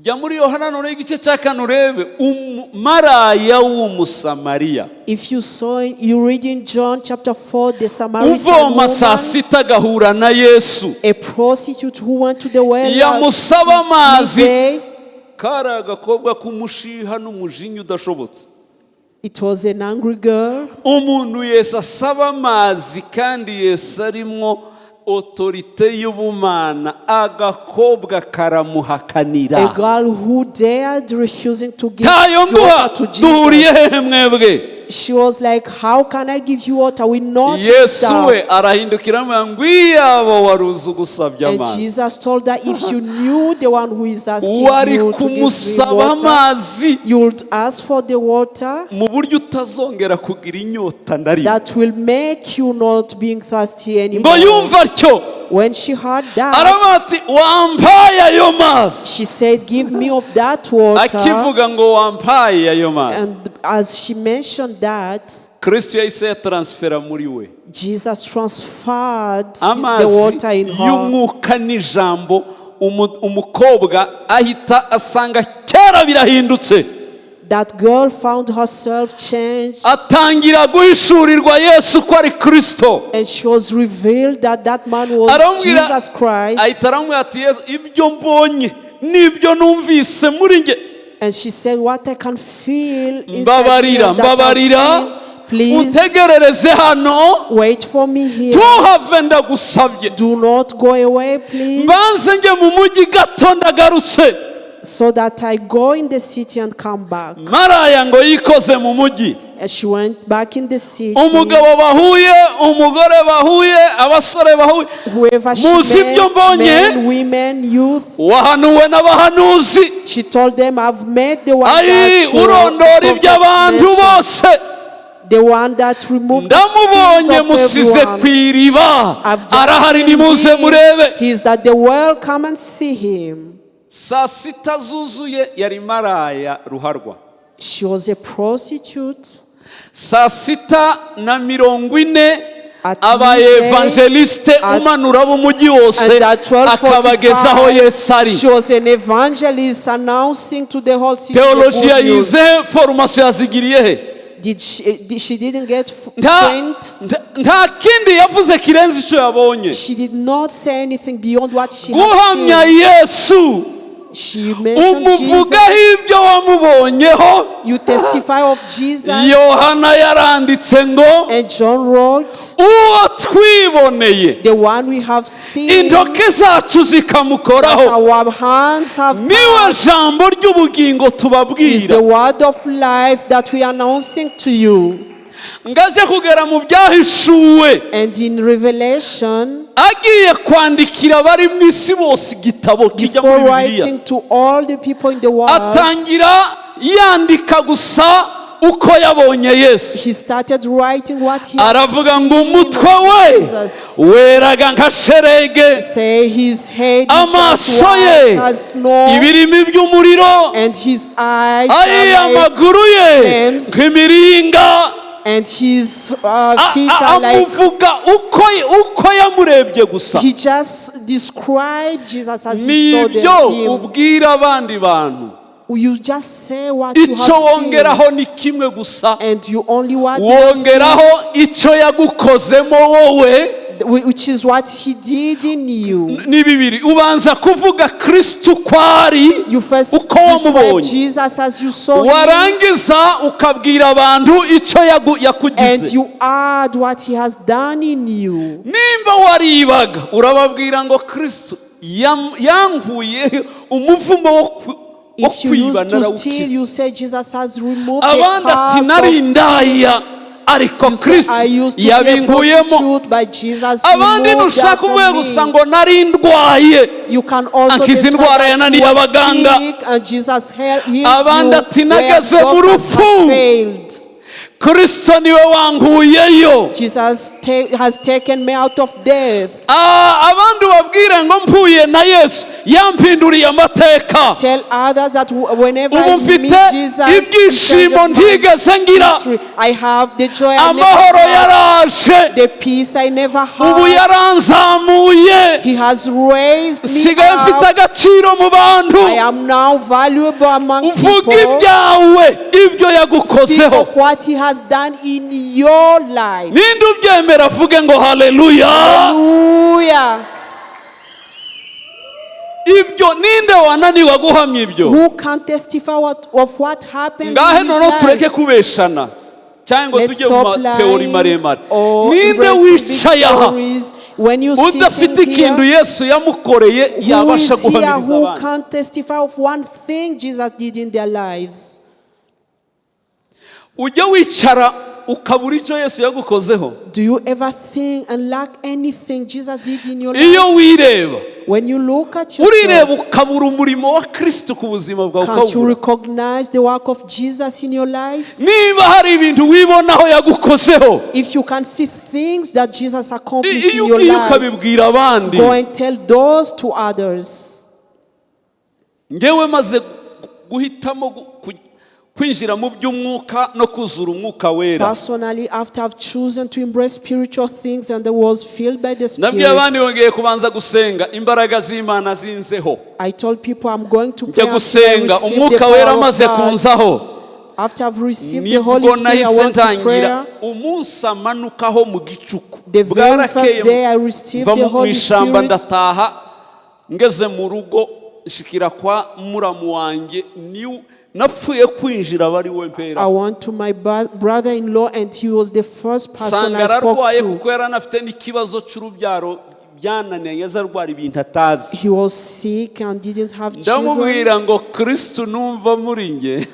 Speaker 1: Jya muri Yohana noneho igice cya 4 urebe umumaraya w'Umusamariya
Speaker 2: If you saw, you read in John chapter 4, the Samaritan
Speaker 1: uvoma saa
Speaker 2: woman,
Speaker 1: 6 agahura na Yesu,
Speaker 2: a prostitute who went to the well at
Speaker 1: yamusaba amazi.
Speaker 2: midday.
Speaker 1: Kari agakobwa k'umushiha n'umujinya udashobotse.
Speaker 2: It was an angry girl.
Speaker 1: Umuntu Yesu asaba amazi, kandi Yesu arimwo autorité y'ubumana, agakobwa karamuhakanira.
Speaker 2: A girl who dared refusing to give
Speaker 1: Ntayo nguha.
Speaker 2: water to Jesus.
Speaker 1: Duhuriye hehe mwebwe?
Speaker 2: She was like, "How can I give you water? We not
Speaker 1: Yesu we arahindukira aramubwira ngo iyaba wari uzi ugusabye
Speaker 2: And
Speaker 1: amazi,
Speaker 2: Jesus told her, "If you knew the one who is asking
Speaker 1: wari
Speaker 2: you to give me
Speaker 1: kumusaba
Speaker 2: water,
Speaker 1: amazi
Speaker 2: you would ask for the water
Speaker 1: mu buryo utazongera kugira inyota na rimwe."
Speaker 2: that will make you not being thirsty
Speaker 1: Ngo
Speaker 2: anymore."
Speaker 1: yumva atyo,
Speaker 2: When she heard that,
Speaker 1: aravuga ati: "Wampaye ayo mazi."
Speaker 2: she said, "Give me of that water."
Speaker 1: Akivuga ngo wampaye ayo mazi,
Speaker 2: And as she mentioned that,
Speaker 1: Kristo yahise yataransifera muri we
Speaker 2: Jesus transferred the
Speaker 1: amazi
Speaker 2: water in her.
Speaker 1: y'umwuka n'ijambo. Umukobwa ahita asanga kera birahindutse.
Speaker 2: That girl found herself changed,
Speaker 1: Atangira guhishurirwa Yesu ko ari Kristo.
Speaker 2: and she was revealed that that man was
Speaker 1: Aramubwira,
Speaker 2: Jesus Christ.
Speaker 1: ahita aramubwira ati: "Yesu, ibyo mbonye n'ibyo numvise muri nge,
Speaker 2: And she said, "What I can feel inside me
Speaker 1: mbabarira,
Speaker 2: and that I've
Speaker 1: mbabarira,
Speaker 2: seen, please
Speaker 1: utegerereze hano,
Speaker 2: wait for me here.
Speaker 1: ntuhave, ndagusabye.
Speaker 2: Do not go away, please,
Speaker 1: Mbanze njye mu mujyi gato, ndagarutse."
Speaker 2: so that I go in the city and come back."
Speaker 1: Maraya ngo yikoze mu mujyi.
Speaker 2: And she went back in the city.
Speaker 1: Umugabo bahuye, umugore bahuye, abasore bahuye,
Speaker 2: Whoever she
Speaker 1: muzi ibyo
Speaker 2: met,
Speaker 1: mbonye,
Speaker 2: men, women, youth,
Speaker 1: wahanuwe n'abahanuzi.
Speaker 2: she told them, "I've met the one
Speaker 1: Ayi,
Speaker 2: that your
Speaker 1: urondora
Speaker 2: prophets
Speaker 1: iby'abantu
Speaker 2: mentioned,
Speaker 1: bose,
Speaker 2: the one that removed the sins
Speaker 1: ndamubonye,
Speaker 2: of
Speaker 1: musize
Speaker 2: everyone.
Speaker 1: ku iriba,
Speaker 2: I've just
Speaker 1: arahari,
Speaker 2: seen
Speaker 1: nimuze
Speaker 2: him.
Speaker 1: murebe."
Speaker 2: He's that the world come and see him."
Speaker 1: Saa 6 zuzuye yari maraya ruharwa.
Speaker 2: She was a prostitute.
Speaker 1: Saa 6:40
Speaker 2: At
Speaker 1: abaye
Speaker 2: midday,
Speaker 1: évangéliste, umanura b'umujyi wose
Speaker 2: And at
Speaker 1: akabagezaho
Speaker 2: 12:45,
Speaker 1: Yesu ari.
Speaker 2: she was an evangelist announcing to the whole city the
Speaker 1: Théologie
Speaker 2: good news.
Speaker 1: yize, formation yazigiriye he?
Speaker 2: She didn't get
Speaker 1: Nta
Speaker 2: trained.
Speaker 1: nta kindi yavuze kirenze icyo yabonye.
Speaker 2: She did not say anything beyond what she had
Speaker 1: Guhamya
Speaker 2: seen.
Speaker 1: Yesu,
Speaker 2: She mentioned
Speaker 1: umuvugaho
Speaker 2: Jesus.
Speaker 1: ibyo wamubonyeho.
Speaker 2: You testify of Jesus.
Speaker 1: Yohana yaranditse ngo
Speaker 2: And John wrote,
Speaker 1: uwo twiboneye,
Speaker 2: "The one we have seen,
Speaker 1: intoke zacu zikamukoraho,
Speaker 2: our hands have
Speaker 1: niwe
Speaker 2: touched,
Speaker 1: jambo ry'ubugingo
Speaker 2: is
Speaker 1: tubabwira."
Speaker 2: the word of life that we are announcing to you."
Speaker 1: Ngaje kugera mu Byahishuwe,
Speaker 2: And in Revelation,
Speaker 1: agiye kwandikira abari mu isi bose igitabo kijya muri
Speaker 2: before
Speaker 1: Bibiliya,
Speaker 2: writing to all the people in the world,
Speaker 1: atangira yandika gusa uko yabonye Yesu.
Speaker 2: he started writing what he had
Speaker 1: Aravuga ngo
Speaker 2: seen
Speaker 1: umutwe
Speaker 2: of
Speaker 1: we
Speaker 2: Jesus.
Speaker 1: weraga nka sherege,
Speaker 2: Say his head is as
Speaker 1: amaso ye
Speaker 2: white as snow,
Speaker 1: ibirimi by'umuriro,
Speaker 2: and his eyes
Speaker 1: ayi,
Speaker 2: are like
Speaker 1: amaguru ye
Speaker 2: flames,
Speaker 1: nk'imiringa.
Speaker 2: and his feet are like
Speaker 1: Amuvuga uko yamurebye gusa.
Speaker 2: He just described Jesus as he saw
Speaker 1: Nibyo
Speaker 2: him.
Speaker 1: ubwira abandi bantu.
Speaker 2: You just say what you
Speaker 1: Icyo
Speaker 2: have seen,
Speaker 1: wongeraho ni kimwe gusa,
Speaker 2: and you only what
Speaker 1: wongeraho icyo yagukozemo wowe.
Speaker 2: which is what he did in you.
Speaker 1: Ni bibiri: ubanza kuvuga Kristo uko ari,
Speaker 2: You first
Speaker 1: uko
Speaker 2: describe
Speaker 1: wamubonye,
Speaker 2: Jesus as you saw him,
Speaker 1: warangiza ukabwira abantu icyo
Speaker 2: and
Speaker 1: yakugize.
Speaker 2: you add what he has done in you.
Speaker 1: Nimba waribaga, urababwira ngo Kristo yankuye umuvumo wo
Speaker 2: If you
Speaker 1: kwiba,
Speaker 2: used to steal,
Speaker 1: narawukize.
Speaker 2: you say Jesus has removed the
Speaker 1: Abandi ati
Speaker 2: curse
Speaker 1: nari
Speaker 2: of
Speaker 1: indaya, ariko
Speaker 2: You say,
Speaker 1: Kristo
Speaker 2: I used to be a
Speaker 1: yabinkuyemo.
Speaker 2: prostitute, but Jesus
Speaker 1: Abandi
Speaker 2: removed that
Speaker 1: ntushaka uvuye
Speaker 2: from
Speaker 1: gusa
Speaker 2: me.
Speaker 1: ngo nari ndwaye,
Speaker 2: You can also
Speaker 1: ankiza
Speaker 2: testify
Speaker 1: indwara
Speaker 2: that
Speaker 1: yananiye
Speaker 2: you were
Speaker 1: abaganga.
Speaker 2: sick and Jesus healed
Speaker 1: Abandi
Speaker 2: you
Speaker 1: ati,
Speaker 2: where
Speaker 1: "Nageze mu
Speaker 2: doctors
Speaker 1: rupfu."
Speaker 2: had failed.
Speaker 1: Kristo niwe wankuyeyo.
Speaker 2: Jesus has taken me out of death.
Speaker 1: Ah, abandi ubabwire ngo mpuye na Yesu yampinduriye amateka.
Speaker 2: Tell others that whenever
Speaker 1: Ubu
Speaker 2: I
Speaker 1: mfite
Speaker 2: meet Jesus, he
Speaker 1: ibyishimo
Speaker 2: changes my
Speaker 1: ntigeze ngira.
Speaker 2: history. I have the joy I never
Speaker 1: Amahoro
Speaker 2: had,
Speaker 1: yaraje.
Speaker 2: the peace I never
Speaker 1: Ubu
Speaker 2: had.
Speaker 1: yaranzamuye.
Speaker 2: He has raised me
Speaker 1: Nsigaye mfite
Speaker 2: up.
Speaker 1: agaciro mu bantu.
Speaker 2: I am now valuable among
Speaker 1: Uvuga
Speaker 2: people.
Speaker 1: ibyawe, ibyo
Speaker 2: Speak
Speaker 1: yagukozeho.
Speaker 2: of what he has done in your life.
Speaker 1: Ninde ubyemera avuge ngo haleluya.
Speaker 2: Hallelujah.
Speaker 1: Ibyo ninde wananiwe guhamya ibyo?
Speaker 2: Who can testify of what happened
Speaker 1: Ngahe
Speaker 2: in his
Speaker 1: noneho tureke
Speaker 2: life?
Speaker 1: kubeshana cyangwa ngo
Speaker 2: Let's
Speaker 1: tujye mu
Speaker 2: stop
Speaker 1: mateori
Speaker 2: lying
Speaker 1: maremare.
Speaker 2: or
Speaker 1: Ninde
Speaker 2: embracing big
Speaker 1: wicaye aha
Speaker 2: stories. When you
Speaker 1: udafite
Speaker 2: sitting
Speaker 1: ikintu
Speaker 2: here,
Speaker 1: Yesu yamukoreye
Speaker 2: who
Speaker 1: yabasha
Speaker 2: is here
Speaker 1: guhamiriza
Speaker 2: who
Speaker 1: abandi?
Speaker 2: can testify of one thing Jesus did in their lives?
Speaker 1: Ujya wicara ukabura icyo Yesu yagukozeho?
Speaker 2: Do you ever think and lack anything Jesus did in your life?
Speaker 1: Iyo wireba,
Speaker 2: When you look at
Speaker 1: urireba
Speaker 2: yourself,
Speaker 1: ukabura umurimo wa Kristo ku buzima bwawe,
Speaker 2: can't you
Speaker 1: ukawubura.
Speaker 2: recognize the work of Jesus in your life?
Speaker 1: Niba hari ibintu wibonaho yagukozeho,
Speaker 2: If you can see things that Jesus accomplished
Speaker 1: iyo
Speaker 2: in your
Speaker 1: ugiye
Speaker 2: life,
Speaker 1: ukabibwira abandi.
Speaker 2: go and tell those to others.
Speaker 1: Ngewe maze guhitamo kwinjira mu by'umwuka no kuzura Umwuka Wera,
Speaker 2: Personally, after I've chosen to embrace spiritual things and I was filled by the
Speaker 1: nabwiye abandi
Speaker 2: Spirit,
Speaker 1: bongeye kubanza gusenga imbaraga z'Imana zinzeho.
Speaker 2: I told people I'm going to
Speaker 1: Njya
Speaker 2: pray until I
Speaker 1: gusenga
Speaker 2: receive the
Speaker 1: Umwuka Wera
Speaker 2: power of
Speaker 1: amaze
Speaker 2: God.
Speaker 1: kunzaho,
Speaker 2: After I've received the Holy
Speaker 1: nibwo
Speaker 2: Spirit, I
Speaker 1: nahise
Speaker 2: went to
Speaker 1: ntangira
Speaker 2: prayer.
Speaker 1: umunsi amanukaho mu gicuku.
Speaker 2: The very first
Speaker 1: Bwarakeye,
Speaker 2: day I received
Speaker 1: mva
Speaker 2: the
Speaker 1: mu
Speaker 2: Holy
Speaker 1: ishyamba,
Speaker 2: Spirit,
Speaker 1: ndataha. Ngeze mu rugo nshikira kwa muramu wanjye, ni napfuye kwinjira aba ari we mpera.
Speaker 2: I went to my brother-in-law and he was the first person
Speaker 1: Nsanga
Speaker 2: I spoke
Speaker 1: ararwaye
Speaker 2: to.
Speaker 1: kuko yari anafite n'ikibazo cy'urubyaro byananiye, aza arwara ibintu atazi.
Speaker 2: He was sick and didn't have children.
Speaker 1: Ndamubwira ngo Kristu numva muri nge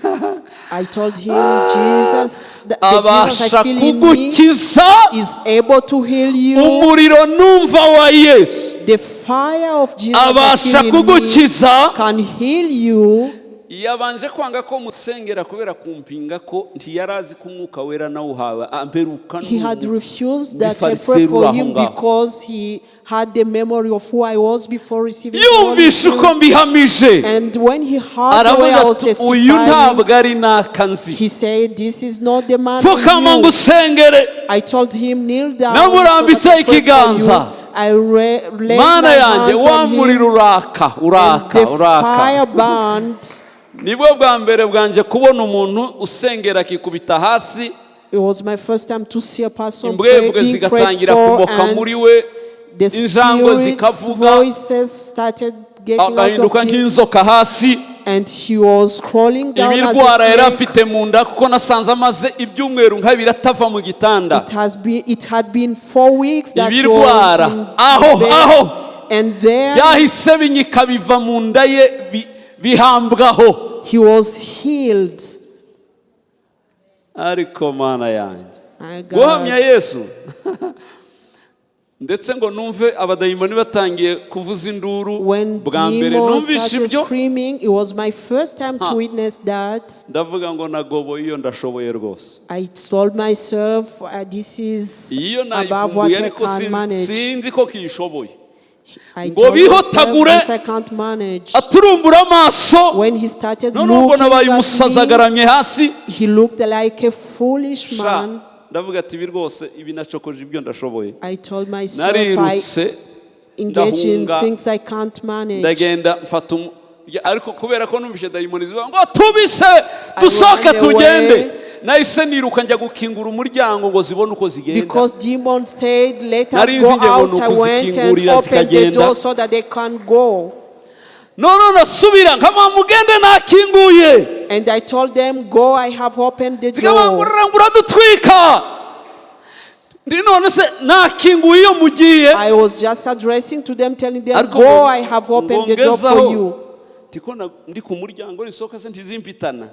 Speaker 2: I told him, Jesus, the Jesus I
Speaker 1: abasha
Speaker 2: feel in me
Speaker 1: kugukiza.
Speaker 2: is able to heal you.
Speaker 1: Umuriro numva wa Yesu
Speaker 2: The fire of Jesus I
Speaker 1: abasha
Speaker 2: feel in me
Speaker 1: kugukiza.
Speaker 2: can heal you.
Speaker 1: Yabanje kwanga ko musengera kubera kumpinga ko ntiyari azi ko Umwuka Wera nawuhawe amperuka.
Speaker 2: He had refused that I pray
Speaker 1: Umufariseru
Speaker 2: for
Speaker 1: aho
Speaker 2: him
Speaker 1: ngaho.
Speaker 2: Because he had the memory of who I was before receiving the Holy
Speaker 1: Yumvishe uko
Speaker 2: Spirit.
Speaker 1: mbihamije,
Speaker 2: And when he heard the way
Speaker 1: aravuga
Speaker 2: I was
Speaker 1: ati uyu
Speaker 2: testifying,
Speaker 1: ntabwo ari n'akanzi.
Speaker 2: he said, "This is not the man
Speaker 1: Pfukama
Speaker 2: I
Speaker 1: ngo
Speaker 2: knew."
Speaker 1: usengere.
Speaker 2: I told him, "Kneel down so
Speaker 1: Namurambitseho
Speaker 2: that I pray for
Speaker 1: ikiganza.
Speaker 2: you." I laid
Speaker 1: Mana
Speaker 2: my
Speaker 1: yanjye,
Speaker 2: hands
Speaker 1: wa
Speaker 2: on him,
Speaker 1: muriro uraka,
Speaker 2: and
Speaker 1: uraka,
Speaker 2: the
Speaker 1: uraka.
Speaker 2: fire burned.
Speaker 1: Nibwo bwa mbere bwanjye kubona umuntu usengera akikubita hasi,
Speaker 2: It was my first time to see a person pray,
Speaker 1: imbwebwe
Speaker 2: being prayed
Speaker 1: zigatangira
Speaker 2: for,
Speaker 1: kumoka
Speaker 2: and
Speaker 1: muri we,
Speaker 2: the
Speaker 1: injangwe
Speaker 2: spirit's
Speaker 1: zikavuga,
Speaker 2: voices started getting out
Speaker 1: agahinduka
Speaker 2: of him,
Speaker 1: nk'inzoka hasi.
Speaker 2: And he was crawling down as
Speaker 1: Ibirwara
Speaker 2: a
Speaker 1: yari
Speaker 2: snake.
Speaker 1: afite mu nda, kuko nasanze amaze ibyumweru nk'abiri atava mu gitanda.
Speaker 2: It had been 4 weeks that he
Speaker 1: Ibirwara
Speaker 2: was in
Speaker 1: aho,
Speaker 2: bed,
Speaker 1: aho
Speaker 2: and there
Speaker 1: byahise binyika biva mu nda ye bihambwaho.
Speaker 2: He was healed.
Speaker 1: Ariko Mana yanjye,
Speaker 2: My
Speaker 1: guhamya
Speaker 2: God.
Speaker 1: Yesu, ndetse ngo numve abadayimoni batangiye kuvuza induru
Speaker 2: When
Speaker 1: bwa mbere
Speaker 2: demons
Speaker 1: numvishe
Speaker 2: started
Speaker 1: ibyo,
Speaker 2: screaming, it was my first time
Speaker 1: Huh.
Speaker 2: to witness that.
Speaker 1: ndavuga ngo nagoboye iyo ndashoboye rwose.
Speaker 2: I told myself, this is
Speaker 1: Iyo
Speaker 2: above what
Speaker 1: nayivumbuye
Speaker 2: I
Speaker 1: ariko
Speaker 2: can manage.
Speaker 1: sinzi ko kiyishoboye.
Speaker 2: I
Speaker 1: Ngo
Speaker 2: told myself,
Speaker 1: bihotagure,
Speaker 2: this I can't manage.
Speaker 1: aturumbura amaso,
Speaker 2: When he started
Speaker 1: noneho mbona
Speaker 2: looking
Speaker 1: abaye
Speaker 2: at
Speaker 1: umusazi,
Speaker 2: me,
Speaker 1: agaramye hasi.
Speaker 2: he looked like a foolish
Speaker 1: Sha,
Speaker 2: man.
Speaker 1: ndavuga ati ibi rwose ibi nacokoje ibyo ndashoboye.
Speaker 2: I told myself, I
Speaker 1: Narirutse,
Speaker 2: engage in
Speaker 1: ndahunga,
Speaker 2: things I can't manage.
Speaker 1: ndagenda mfata ya, ariko kubera ko numvise dayimoni zivuga ngo tubise dusohoke
Speaker 2: Ran away.
Speaker 1: tugende, nahise niruka njya gukingura umuryango ngo zibone uko zigenda.
Speaker 2: Because demons said, "Let us
Speaker 1: Nari
Speaker 2: go
Speaker 1: nzi nge ngo
Speaker 2: out."
Speaker 1: ni
Speaker 2: I went and
Speaker 1: ukuzikingurira
Speaker 2: opened the
Speaker 1: zikagenda.
Speaker 2: door so that they can go.
Speaker 1: None nasubira nkama mugende nakinguye.
Speaker 2: And I told them, "Go, I have opened the door."
Speaker 1: Zikabangurira ngo uradutwika, ndi none se nakinguye iyo mugiye.
Speaker 2: I was just addressing to them, telling them,
Speaker 1: Ariko
Speaker 2: "Go,
Speaker 1: ngo-
Speaker 2: I have opened the door for
Speaker 1: ngezaho,
Speaker 2: you."
Speaker 1: ndiko ndi ku muryango nisohoka se ntizimpitana.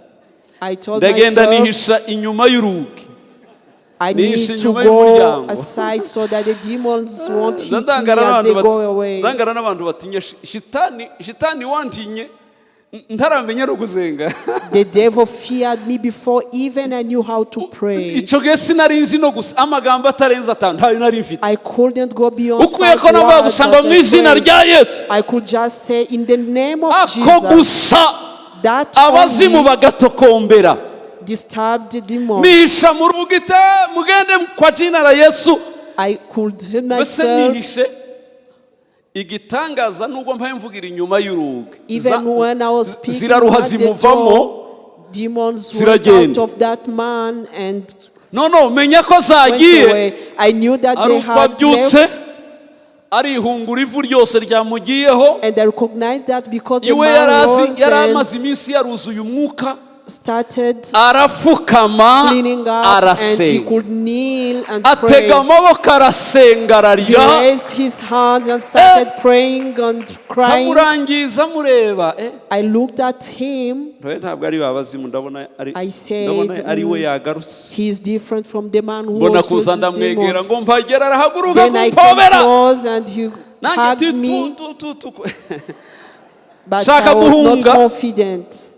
Speaker 2: I told
Speaker 1: Ndagenda
Speaker 2: myself,
Speaker 1: nihisha inyuma y'urugi.
Speaker 2: I need
Speaker 1: Nihishe
Speaker 2: to
Speaker 1: inyuma
Speaker 2: go
Speaker 1: y'umuryango.
Speaker 2: Aside so that the demons won't hit me
Speaker 1: Ndangara
Speaker 2: as
Speaker 1: n'abantu
Speaker 2: they
Speaker 1: bat-
Speaker 2: go away.
Speaker 1: ndangara n'abantu batinya shitani shitani wantinye ntaramenya no gusenga.
Speaker 2: The devil feared me before even I knew how to pray.
Speaker 1: Icyo gihe sinari nzi no gusa amagambo atarenze atanu ntayo nari mfite.
Speaker 2: I couldn't go beyond
Speaker 1: Ukwiye
Speaker 2: five
Speaker 1: ko navuga
Speaker 2: words
Speaker 1: gusa ngo
Speaker 2: as
Speaker 1: mu
Speaker 2: I
Speaker 1: izina
Speaker 2: prayed.
Speaker 1: rya Yesu.
Speaker 2: I could just say, "In the name of
Speaker 1: Ako
Speaker 2: Jesus."
Speaker 1: gusa
Speaker 2: That
Speaker 1: abazimu
Speaker 2: only
Speaker 1: bagatokombera.
Speaker 2: Disturbed the demons.
Speaker 1: Nihisha mu rugo ite mugende kwa jina la Yesu.
Speaker 2: I could hear
Speaker 1: Mbese
Speaker 2: myself
Speaker 1: nihishe igitangaza nubwo mpaye mvugira inyuma y'urugi
Speaker 2: even when I was speaking
Speaker 1: ziraruha
Speaker 2: at the
Speaker 1: zimuvamo
Speaker 2: door, demons went out
Speaker 1: ziragenda.
Speaker 2: Of that man and
Speaker 1: No menya ko
Speaker 2: went
Speaker 1: zagiye
Speaker 2: away. I knew that
Speaker 1: ari
Speaker 2: they
Speaker 1: uko
Speaker 2: had
Speaker 1: abyutse
Speaker 2: left,
Speaker 1: arihungura ivu ryose ryamugiyeho.
Speaker 2: And I recognized that because the
Speaker 1: Iwe yari
Speaker 2: man
Speaker 1: azi
Speaker 2: rose
Speaker 1: yari amaze
Speaker 2: and
Speaker 1: iminsi yaruzuye umwuka
Speaker 2: started
Speaker 1: arapfukama
Speaker 2: cleaning up, and he
Speaker 1: arasenga
Speaker 2: could kneel and pray.
Speaker 1: atega amaboko arasenga
Speaker 2: He
Speaker 1: ararira.
Speaker 2: raised his hands and started praying and crying.
Speaker 1: Nkamurangiza mureba eh,
Speaker 2: I looked at him.
Speaker 1: ntoye ntabwo ari babazimu ndabona ari
Speaker 2: I said,
Speaker 1: ndabona ari we yagarutse.
Speaker 2: "He is different from the man who
Speaker 1: Mbona
Speaker 2: was
Speaker 1: kuza
Speaker 2: with the
Speaker 1: ndamwegera
Speaker 2: demons."
Speaker 1: ngo mpagera arahaguruka
Speaker 2: Then I came
Speaker 1: kumpobera
Speaker 2: close and he
Speaker 1: nanjye
Speaker 2: hugged
Speaker 1: ti
Speaker 2: me,
Speaker 1: tu tu tu tu
Speaker 2: but
Speaker 1: Shaka
Speaker 2: I was not
Speaker 1: guhunga.
Speaker 2: confident.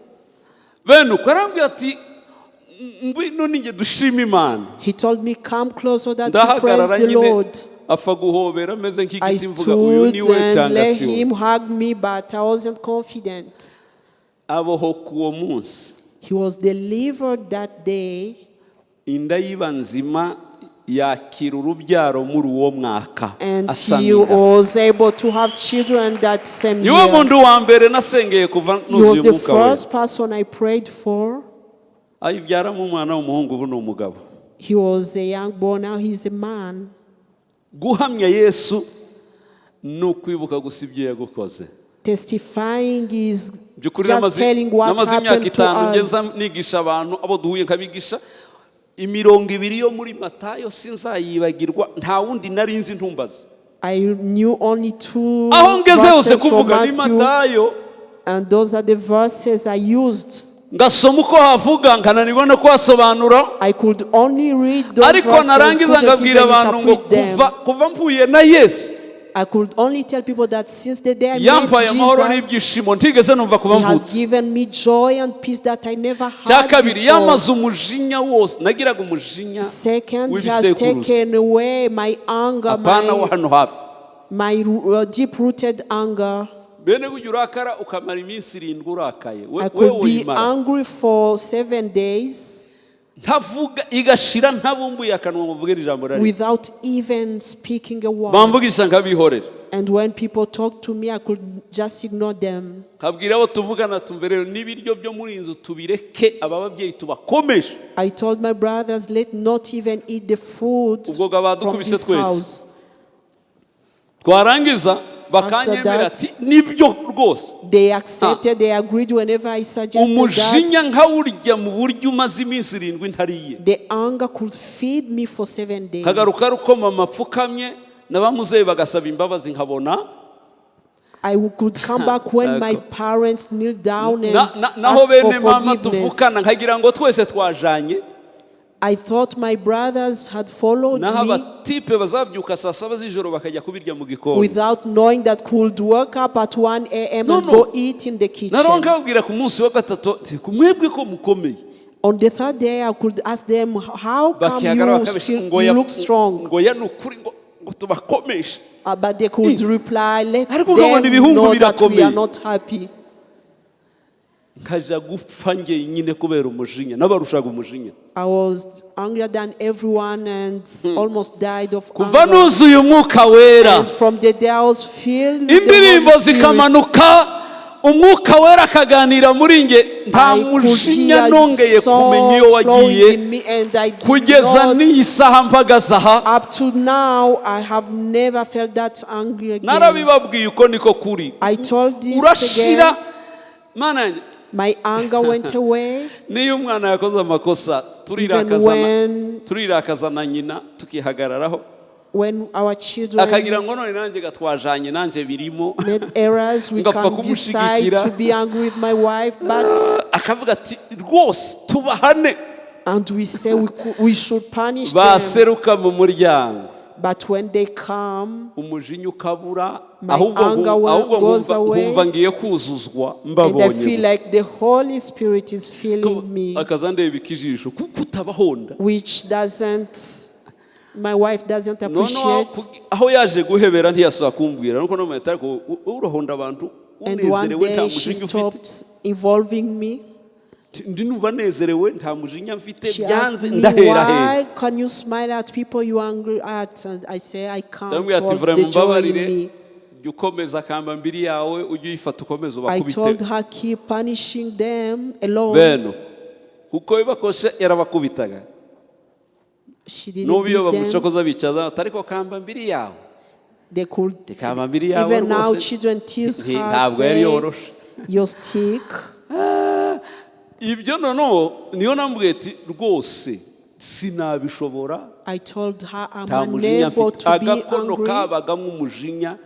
Speaker 1: Bene uko arambwira ati ngwino ninjye dushima Imana.
Speaker 2: He told me, "Come close so that we praise
Speaker 1: Ndahagarara
Speaker 2: the
Speaker 1: nyine
Speaker 2: Lord."
Speaker 1: apfa guhobera ameze
Speaker 2: I
Speaker 1: nk'igiti mvuga uyu
Speaker 2: stood
Speaker 1: ni we
Speaker 2: and
Speaker 1: cyangwa
Speaker 2: let
Speaker 1: si we.
Speaker 2: him hug me, but I wasn't confident.
Speaker 1: Abohoka uwo munsi.
Speaker 2: He was delivered that day,
Speaker 1: Inda yiba nzima yakira urubyaro muri uwo mwaka
Speaker 2: and he
Speaker 1: asamira.
Speaker 2: Was able to have children that same
Speaker 1: Niwe
Speaker 2: year.
Speaker 1: muntu wa mbere nasengeye kuva
Speaker 2: He was
Speaker 1: nuzuye
Speaker 2: the
Speaker 1: umwuka we.
Speaker 2: first person I prayed for.
Speaker 1: Ayibyaramo umwana w'umuhungu ubu ni umugabo.
Speaker 2: He was a young boy, now he's a man.
Speaker 1: Guhamya Yesu ni ukwibuka gusa ibyo yagukoze.
Speaker 2: Testifying is
Speaker 1: By'ukuri
Speaker 2: just
Speaker 1: namaze
Speaker 2: telling what
Speaker 1: namaze imyaka
Speaker 2: happened to
Speaker 1: 5 ngeza
Speaker 2: us.
Speaker 1: nigisha abantu abo duhuye nkabigisha imirongo ibiri yo muri Matayo sinzayibagirwa nta wundi nari nzi ntumbaze.
Speaker 2: I knew only two
Speaker 1: Aho ngeze hose
Speaker 2: verses from
Speaker 1: kuvuga ni
Speaker 2: Matthew,
Speaker 1: Matayo
Speaker 2: and those are the verses I used.
Speaker 1: Ngasoma uko havuga nkananirwa no kuhasobanura.
Speaker 2: I could only read those
Speaker 1: Ariko
Speaker 2: verses,
Speaker 1: narangiza
Speaker 2: couldn't
Speaker 1: nkabwira
Speaker 2: even
Speaker 1: abantu ngo
Speaker 2: interpret them.
Speaker 1: Kuva kuva mpuye na Yesu
Speaker 2: I could only tell people that since the day I met
Speaker 1: yampaye amahoro
Speaker 2: Jesus,
Speaker 1: n'ibyishimo ntigeze numva kuba
Speaker 2: He has
Speaker 1: mvutse.
Speaker 2: given me joy and peace that I never
Speaker 1: Cya
Speaker 2: had
Speaker 1: kabiri
Speaker 2: before.
Speaker 1: yamaze umujinya wose nagiraga umujinya
Speaker 2: Second, He has
Speaker 1: w'ibisekuruza
Speaker 2: taken away my anger,
Speaker 1: apana wo
Speaker 2: my,
Speaker 1: hano hafi.
Speaker 2: my deep-rooted anger.
Speaker 1: Bene kujya urakara ukamara iminsi 7 urakaye we
Speaker 2: I
Speaker 1: we
Speaker 2: could be
Speaker 1: woyimara
Speaker 2: angry for 7 days
Speaker 1: ntavuga igashira ntabumbuye akanwa ngo mvuge ijambo rari
Speaker 2: without even speaking a word.
Speaker 1: bamvugisha nkabihorera.
Speaker 2: And when people talk to me, I could just ignore them.
Speaker 1: Nkabwira abo tuvugana tumve rero n'ibiryo byo muri iyi nzu tubireke aba babyeyi tubakomeje.
Speaker 2: I told my brothers, "Let not even eat the food
Speaker 1: Ubwo
Speaker 2: from
Speaker 1: badukubise
Speaker 2: this
Speaker 1: twese.
Speaker 2: house."
Speaker 1: Twarangiza bakanyemera
Speaker 2: that-
Speaker 1: ati nibyo rwose.
Speaker 2: They accepted, they agreed whenever I suggested
Speaker 1: Umujinya
Speaker 2: that.
Speaker 1: nkawurya mu buryo umaze iminsi 7 ntariye.
Speaker 2: The anger could feed me for 7 days.
Speaker 1: Nkagaruka ari uko mama apfukamye na bamuzeyi bagasaba imbabazi nkabona.
Speaker 2: I could come back when my
Speaker 1: D'accord.
Speaker 2: parents knelt down and
Speaker 1: Naho
Speaker 2: asked for
Speaker 1: bene mama
Speaker 2: forgiveness.
Speaker 1: tuvukana nkagira ngo twese twajanye.
Speaker 2: I thought my brothers had followed
Speaker 1: Naho
Speaker 2: me
Speaker 1: abatipe bazabyuka saa saba z'ijoro bakajya kubirya mu gikoni.
Speaker 2: Without knowing that could wake up at 1 a.m.
Speaker 1: No,
Speaker 2: and
Speaker 1: no.
Speaker 2: go eat in the kitchen.
Speaker 1: Naho nkababwira ku munsi wa gatatu nti, mwebwe ko mukomeye.
Speaker 2: On the third day, I could ask them, "How come
Speaker 1: Bakihagarara
Speaker 2: you,
Speaker 1: bakabesha
Speaker 2: still,
Speaker 1: ngo
Speaker 2: you
Speaker 1: ya
Speaker 2: look strong?"
Speaker 1: ngo ya ni ukuri ngo ngo tubakomeshe.
Speaker 2: But they could reply, "Let
Speaker 1: Ariko ukabona
Speaker 2: them
Speaker 1: ibihungu
Speaker 2: know that we
Speaker 1: birakomeye.
Speaker 2: Are not happy."
Speaker 1: Nkaja gupfa njyenyine kubera umujinya n'abarushaga umujinya.
Speaker 2: I was angrier than everyone and almost died of
Speaker 1: Kuva
Speaker 2: anger.
Speaker 1: nuzuye umwuka wera
Speaker 2: And from the day I was filled with the
Speaker 1: indirimbo
Speaker 2: Holy Spirit,
Speaker 1: zikamanuka umwuka wera akaganira muri nge nta
Speaker 2: I could
Speaker 1: mujinya
Speaker 2: hear
Speaker 1: nongeye kumenya iyo
Speaker 2: songs flowing
Speaker 1: wagiye
Speaker 2: in me, and I did
Speaker 1: kugeza
Speaker 2: not.
Speaker 1: n'iyi saha mpagaze aha.
Speaker 2: Up to now, I have never felt that angry again.
Speaker 1: Narabibabwiye uko niko kuri.
Speaker 2: I told this
Speaker 1: Urashira
Speaker 2: again.
Speaker 1: mana yanjye.
Speaker 2: My anger went away.
Speaker 1: Niyo umwana yakoze amakosa turирakaza na nyina tukihagararaho
Speaker 2: When our children
Speaker 1: akagira ngo none nanjye gatwajanye nanjye birimo
Speaker 2: made errors, we
Speaker 1: ngapfa
Speaker 2: can decide
Speaker 1: kumushyigikira
Speaker 2: to be angry with my wife, but
Speaker 1: akavuga ati rwose tubahane.
Speaker 2: And we say we should punish them.
Speaker 1: Baseruka mu muryango,
Speaker 2: But when they come,
Speaker 1: umujinya ukabura,
Speaker 2: my
Speaker 1: ahubwo
Speaker 2: anger
Speaker 1: ahubwo
Speaker 2: goes away.
Speaker 1: nkumva ngiye kuzuzwa
Speaker 2: And I
Speaker 1: mbabonye.
Speaker 2: feel like the Holy Spirit is filling me,
Speaker 1: Akaza ndeba ikijisho kuko utabahonda.
Speaker 2: Which doesn't, my wife doesn't
Speaker 1: Noneho
Speaker 2: appreciate.
Speaker 1: Aho yaje guhebera ntiyasubira kumbwira nuko no ariko wowe urahonda abantu
Speaker 2: And one
Speaker 1: unezerewe, nta
Speaker 2: day she
Speaker 1: mujinya ufite.
Speaker 2: stopped involving me.
Speaker 1: Ndi numva nezerewe, nta mujinya mfite.
Speaker 2: She
Speaker 1: Byanze
Speaker 2: asked me,
Speaker 1: ndahera hehe?
Speaker 2: "Why can you smile at people you are angry at?" And I say, "I can't
Speaker 1: Ndamubwira ati
Speaker 2: hold
Speaker 1: vura
Speaker 2: the joy in
Speaker 1: mumbabarire,
Speaker 2: me."
Speaker 1: jya ukomeza kamba mbiri yawe, ujye uyifata ukomeze
Speaker 2: I
Speaker 1: ubakubite.
Speaker 2: told her, "Keep punishing them alone."
Speaker 1: Bene kuko bibakoshe yarabakubitaga.
Speaker 2: She didn't
Speaker 1: N'ubu iyo
Speaker 2: beat them.
Speaker 1: bamucokoza bicaza ati ariko kamba mbiri yawe,
Speaker 2: They could,
Speaker 1: kamba mbiri yawe
Speaker 2: even now,
Speaker 1: rwose
Speaker 2: children tease her,
Speaker 1: ntabwo yari
Speaker 2: say,
Speaker 1: yoroshe.
Speaker 2: "Your stick."
Speaker 1: Ibyo noneho niyo nambwiye ati rwose sinabishobora.
Speaker 2: I told her, "I'm
Speaker 1: Nta mujinya
Speaker 2: unable
Speaker 1: mfite.
Speaker 2: to be
Speaker 1: Agakono
Speaker 2: angry
Speaker 1: kabagamo umujinya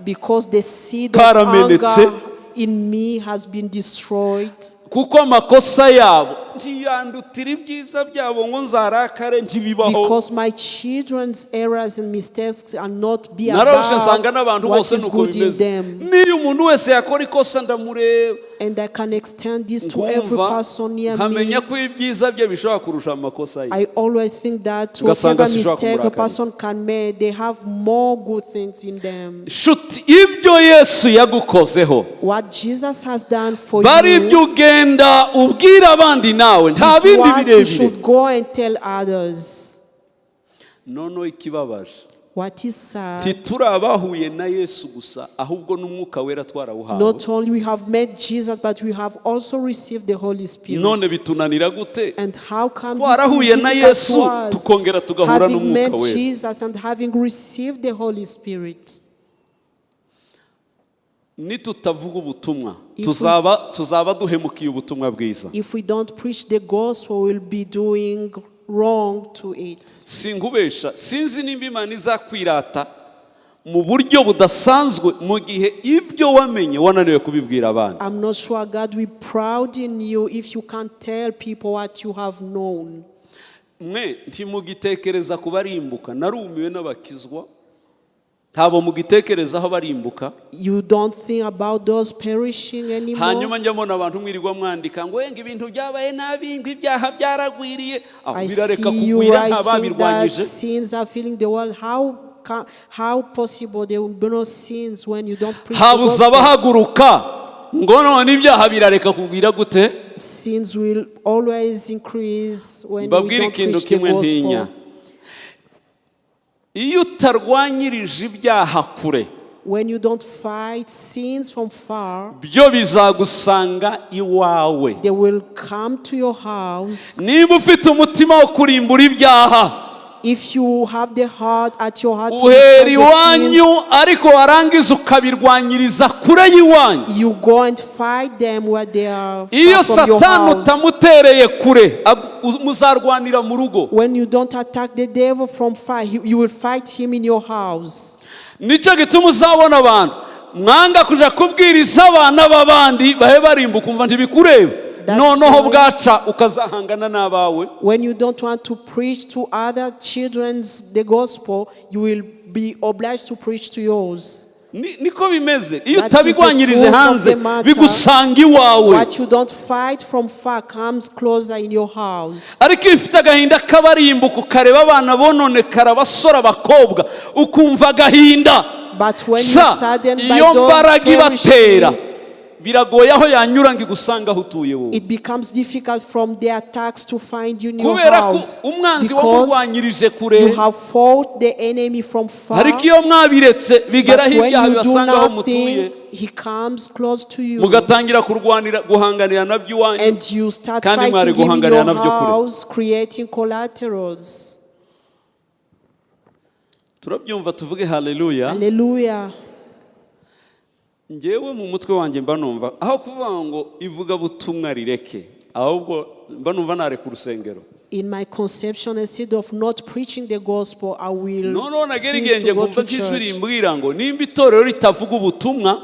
Speaker 2: because the seed of
Speaker 1: karamenetse.
Speaker 2: Anger in me has been destroyed."
Speaker 1: Kuko amakosa yabo ntiyandutira ibyiza byabo ngo nzarakare, ntibibaho.
Speaker 2: Because my children's errors and mistakes are not be
Speaker 1: Nararushe nsanga
Speaker 2: above
Speaker 1: n'abantu
Speaker 2: what
Speaker 1: bose
Speaker 2: is
Speaker 1: nuko
Speaker 2: good in
Speaker 1: bimeze.
Speaker 2: them.
Speaker 1: Niyo umuntu wese yakora ikosa ndamureba,
Speaker 2: And I can extend this to every
Speaker 1: nkumva
Speaker 2: person near me.
Speaker 1: nkamenya ko ibyiza bye bishobora kurusha amakosa ye.
Speaker 2: I always think that
Speaker 1: Ugasanga
Speaker 2: whatever
Speaker 1: sinshobora
Speaker 2: mistake a
Speaker 1: kumurakarira.
Speaker 2: Person can make, they have more good things in them.
Speaker 1: Nshuti, ibyo Yesu yagukozeho
Speaker 2: What Jesus has done for
Speaker 1: bari
Speaker 2: you
Speaker 1: ibyo ugenda ubwira abandi nawe, nta
Speaker 2: is
Speaker 1: bindi
Speaker 2: what you
Speaker 1: birebire.
Speaker 2: should go and tell others.
Speaker 1: Noneho ikibabaje,
Speaker 2: What is sad,
Speaker 1: ntituri abahuye na Yesu gusa, ahubwo n'Umwuka Wera twarawuhawe.
Speaker 2: Not only we have met Jesus, but we have also received the Holy Spirit.
Speaker 1: None bitunanira gute
Speaker 2: And how come this
Speaker 1: twarahuye
Speaker 2: is
Speaker 1: na
Speaker 2: difficult
Speaker 1: Yesu,
Speaker 2: to us,
Speaker 1: tukongera tugahura
Speaker 2: having
Speaker 1: n'Umwuka
Speaker 2: met
Speaker 1: Wera?
Speaker 2: Jesus and having received the Holy Spirit?
Speaker 1: Nitutavuga ubutumwa,
Speaker 2: If
Speaker 1: tuzaba duhemukiye ubutumwa bwiza.
Speaker 2: If we don't preach the gospel, we'll be doing wrong to it.
Speaker 1: Sinkubesha, sinzi nimba Imana izakwirata mu buryo budasanzwe mu gihe ibyo wamenye wananiwe kubibwira abandi.
Speaker 2: I'm not sure God will be proud in you if you can't tell people what you have known.
Speaker 1: Mwe ntimugitekereza ku barimbuka, narumiwe n'abakizwa ntabwo mugitekerezaho barimbuka.
Speaker 2: You don't think about those perishing anymore.
Speaker 1: Hanyuma njya mbona abantu mwirirwa mwandika ngo wenga ibintu byabaye nabi, ngo ibyaha byaragwiriye aho
Speaker 2: I
Speaker 1: birareka
Speaker 2: see you
Speaker 1: kugwira nta
Speaker 2: writing that
Speaker 1: babirwanyije.
Speaker 2: Sins are filling the world. How possible there will be no sins when you don't preach the
Speaker 1: Habuze
Speaker 2: gospel?
Speaker 1: abahaguruka ngo none ibyaha birareka kugwira gute?
Speaker 2: Sins will always increase when we
Speaker 1: Mbabwire
Speaker 2: don't
Speaker 1: ikintu
Speaker 2: preach the
Speaker 1: kimwe ntinya:
Speaker 2: gospel.
Speaker 1: Iyo utarwanyirije ibyaha kure,
Speaker 2: When you don't fight sins from far,
Speaker 1: byo bizagusanga iwawe.
Speaker 2: They will come to your house.
Speaker 1: Niba ufite umutima wo kurimbura ibyaha,
Speaker 2: If you have the heart at your heart to
Speaker 1: uhera
Speaker 2: destroy the
Speaker 1: iwanyu,
Speaker 2: sins,
Speaker 1: ariko warangiza ukabirwanyiriza kure y'iwanyu.
Speaker 2: You go and fight them where they are
Speaker 1: Iyo
Speaker 2: far from your
Speaker 1: Satani
Speaker 2: house.
Speaker 1: utamutereye kure, muzarwanira mu rugo.
Speaker 2: When you don't attack the devil from far, you will fight him in your house.
Speaker 1: Nicyo gituma uzabona abantu mwanga kuja kubwiriza abana b'abandi bahe barimbuka, umva ntibikureba.
Speaker 2: That's
Speaker 1: Noneho
Speaker 2: why-
Speaker 1: bwaca ukazahangana n'abawe.
Speaker 2: When you don't want to preach to other children the gospel, you will be obliged to preach to yours.
Speaker 1: Niko bimeze, iyo
Speaker 2: That is the
Speaker 1: utabigwanyirije
Speaker 2: truth of
Speaker 1: hanze
Speaker 2: the matter.
Speaker 1: bigusanga iwawe.
Speaker 2: What you don't fight from far comes closer in your house.
Speaker 1: Ariko iyo ufite agahinda k'abarimbuka, ukareba abana bononekara, abasore, abakobwa, ukumva agahinda,
Speaker 2: But when you
Speaker 1: sha
Speaker 2: saddened by
Speaker 1: iyo
Speaker 2: those
Speaker 1: mbaraga ibatera
Speaker 2: perishing,
Speaker 1: biragoye aho yanyura ngo igusange aho utuye wowe.
Speaker 2: It becomes difficult from their attacks to find you in your
Speaker 1: Kubera ko
Speaker 2: house.
Speaker 1: umwanzi
Speaker 2: Because
Speaker 1: wamurwanyirije kure.
Speaker 2: You have fought the enemy from far.
Speaker 1: Ariko iyo mwabiretse bigeraho
Speaker 2: But when
Speaker 1: ibyaha
Speaker 2: you do
Speaker 1: bibasanga aho mutuye,
Speaker 2: nothing, he comes close to you.
Speaker 1: Mugatangira kurwanira guhanganira nabyo iwanyu,
Speaker 2: And you start
Speaker 1: kandi mwari
Speaker 2: fighting him in
Speaker 1: guhanganira
Speaker 2: your
Speaker 1: nabyo kure.
Speaker 2: House, creating collaterals.
Speaker 1: Turabyumva, tuvuge haleluya.
Speaker 2: Hallelujah.
Speaker 1: Ngewe mu mutwe wanjye mba numva aho kuvuga ngo ivugabutumwa rireke, ahubwo mba numva nareka urusengero.
Speaker 2: In my conception, instead of not preaching the gospel, I will
Speaker 1: Noneho nagera
Speaker 2: cease
Speaker 1: igihe
Speaker 2: to go
Speaker 1: nkumva
Speaker 2: to
Speaker 1: nk'ijwi
Speaker 2: church.
Speaker 1: rimbwira ngo nimba itorero ritavuga ubutumwa,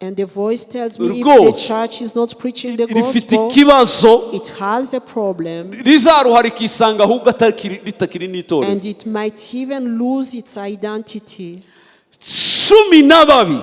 Speaker 2: And the voice tells me if the
Speaker 1: Rwose.
Speaker 2: Church is not preaching the
Speaker 1: Rifite
Speaker 2: gospel,
Speaker 1: ikibazo
Speaker 2: it has a problem
Speaker 1: rizaruha rikisanga ahubwo ritakiri n'itorero.
Speaker 2: And it might even lose its identity.
Speaker 1: 12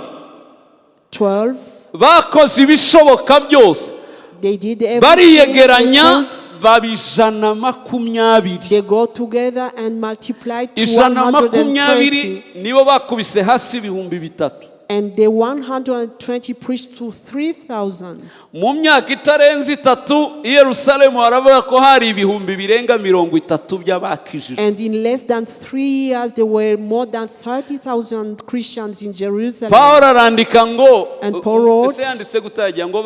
Speaker 2: 12,
Speaker 1: bakoze ibishoboka byose
Speaker 2: they did everything they
Speaker 1: bariyegeranya
Speaker 2: could.
Speaker 1: baba 120.
Speaker 2: They go together and multiply to
Speaker 1: 120
Speaker 2: 120.
Speaker 1: Nibo bakubise hasi 3000.
Speaker 2: And the 120 preached to 3,000.
Speaker 1: Mu myaka itarenze 3 i Yerusalemu haravuga ko hari ibihumbi birenga 30 by'abakijijwe.
Speaker 2: And in less than 3 years, there were more than 30,000 Christians in Jerusalem.
Speaker 1: Paul arandika ngo
Speaker 2: And Paul wrote-
Speaker 1: ese yanditse gutagira ngo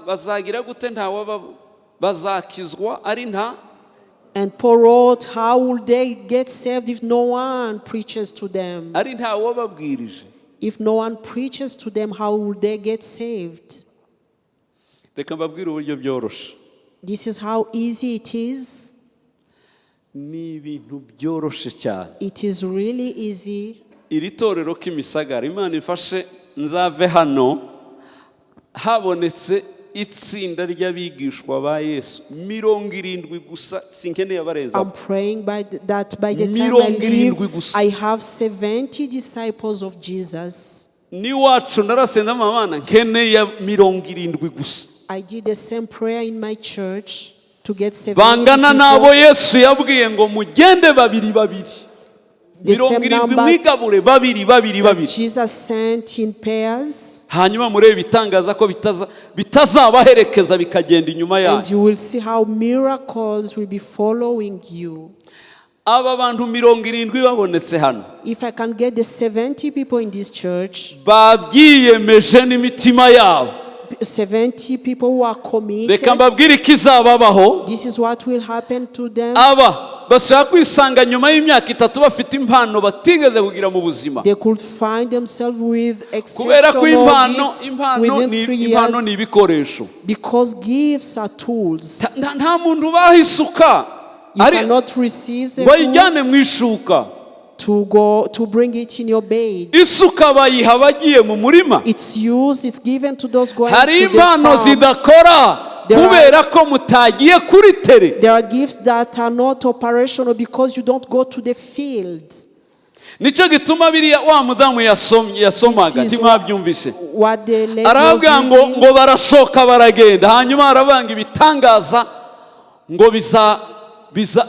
Speaker 1: bazagira gute ntawe bazakizwa ari nta
Speaker 2: And Paul wrote, "How will they get saved if no one preaches to them?"
Speaker 1: ari ntawe wababwirije?
Speaker 2: If no one preaches to them, how will they get saved?
Speaker 1: Reka mbabwire uburyo byoroshe.
Speaker 2: This is how easy it is.
Speaker 1: Ni ibintu byoroshe cyane.
Speaker 2: It is really easy.
Speaker 1: Iri torero Kimisagara, Imana ifashe nzave hano habonetse itsinda ry'abigishwa ba Yesu 70 gusa, sinkeneye abarenza.
Speaker 2: I'm praying that by the time I
Speaker 1: 70
Speaker 2: leave,
Speaker 1: gusa.
Speaker 2: I have 70 disciples of Jesus.
Speaker 1: N'iwacu narasenze mama nkeneye 70 gusa
Speaker 2: I did the same prayer in my church to get 70
Speaker 1: bangana n'abo
Speaker 2: people.
Speaker 1: Yesu yabwiye ngo mugende babiri babiri.
Speaker 2: The
Speaker 1: mirongo
Speaker 2: same
Speaker 1: irindwi
Speaker 2: number
Speaker 1: mwigabure babiri babiri
Speaker 2: that
Speaker 1: babiri.
Speaker 2: Jesus sent in pairs.
Speaker 1: Hanyuma murebe ibitangaza ko bitazabaherekeza bikagenda inyuma
Speaker 2: And
Speaker 1: yanyu.
Speaker 2: you will see how miracles will be following you.
Speaker 1: Aba bantu 70 babonetse hano
Speaker 2: If I can get the 70 people in this church,
Speaker 1: babyiyemeje n'imitima yabo,
Speaker 2: 70 people who are committed,
Speaker 1: reka mbabwire ikizababaho.
Speaker 2: This is what will happen to them.
Speaker 1: Aba bashaka kwisanga nyuma y'imyaka 3 bafite impano batigeze kugira mu buzima.
Speaker 2: They could find themselves with
Speaker 1: Kubera ko
Speaker 2: exceptional
Speaker 1: impano
Speaker 2: gifts
Speaker 1: impano
Speaker 2: within
Speaker 1: ni
Speaker 2: 3
Speaker 1: impano ni
Speaker 2: years
Speaker 1: ibikoresho.
Speaker 2: Because gifts are tools.
Speaker 1: Nta muntu ubaha isuka
Speaker 2: You
Speaker 1: ari
Speaker 2: cannot receive the
Speaker 1: ngo
Speaker 2: tool
Speaker 1: ayijyane mu ishuka.
Speaker 2: To go to bring it in your bed.
Speaker 1: Isuka bayiha abagiye mu murima.
Speaker 2: It's used, it's given to those going
Speaker 1: Hari
Speaker 2: to the
Speaker 1: impano
Speaker 2: farm.
Speaker 1: zidakora kubera ko mutagiye kuri terrain.
Speaker 2: There are gifts that are not operational because you don't go to the field.
Speaker 1: Nicyo gituma biriya wa mudamu yasomye yasomaga
Speaker 2: This is
Speaker 1: ntimwabyumvise?
Speaker 2: what the lady was
Speaker 1: Aravuga ngo
Speaker 2: reading.
Speaker 1: ngo barasohoka baragenda hanyuma haravuga ngo ibitangaza ngo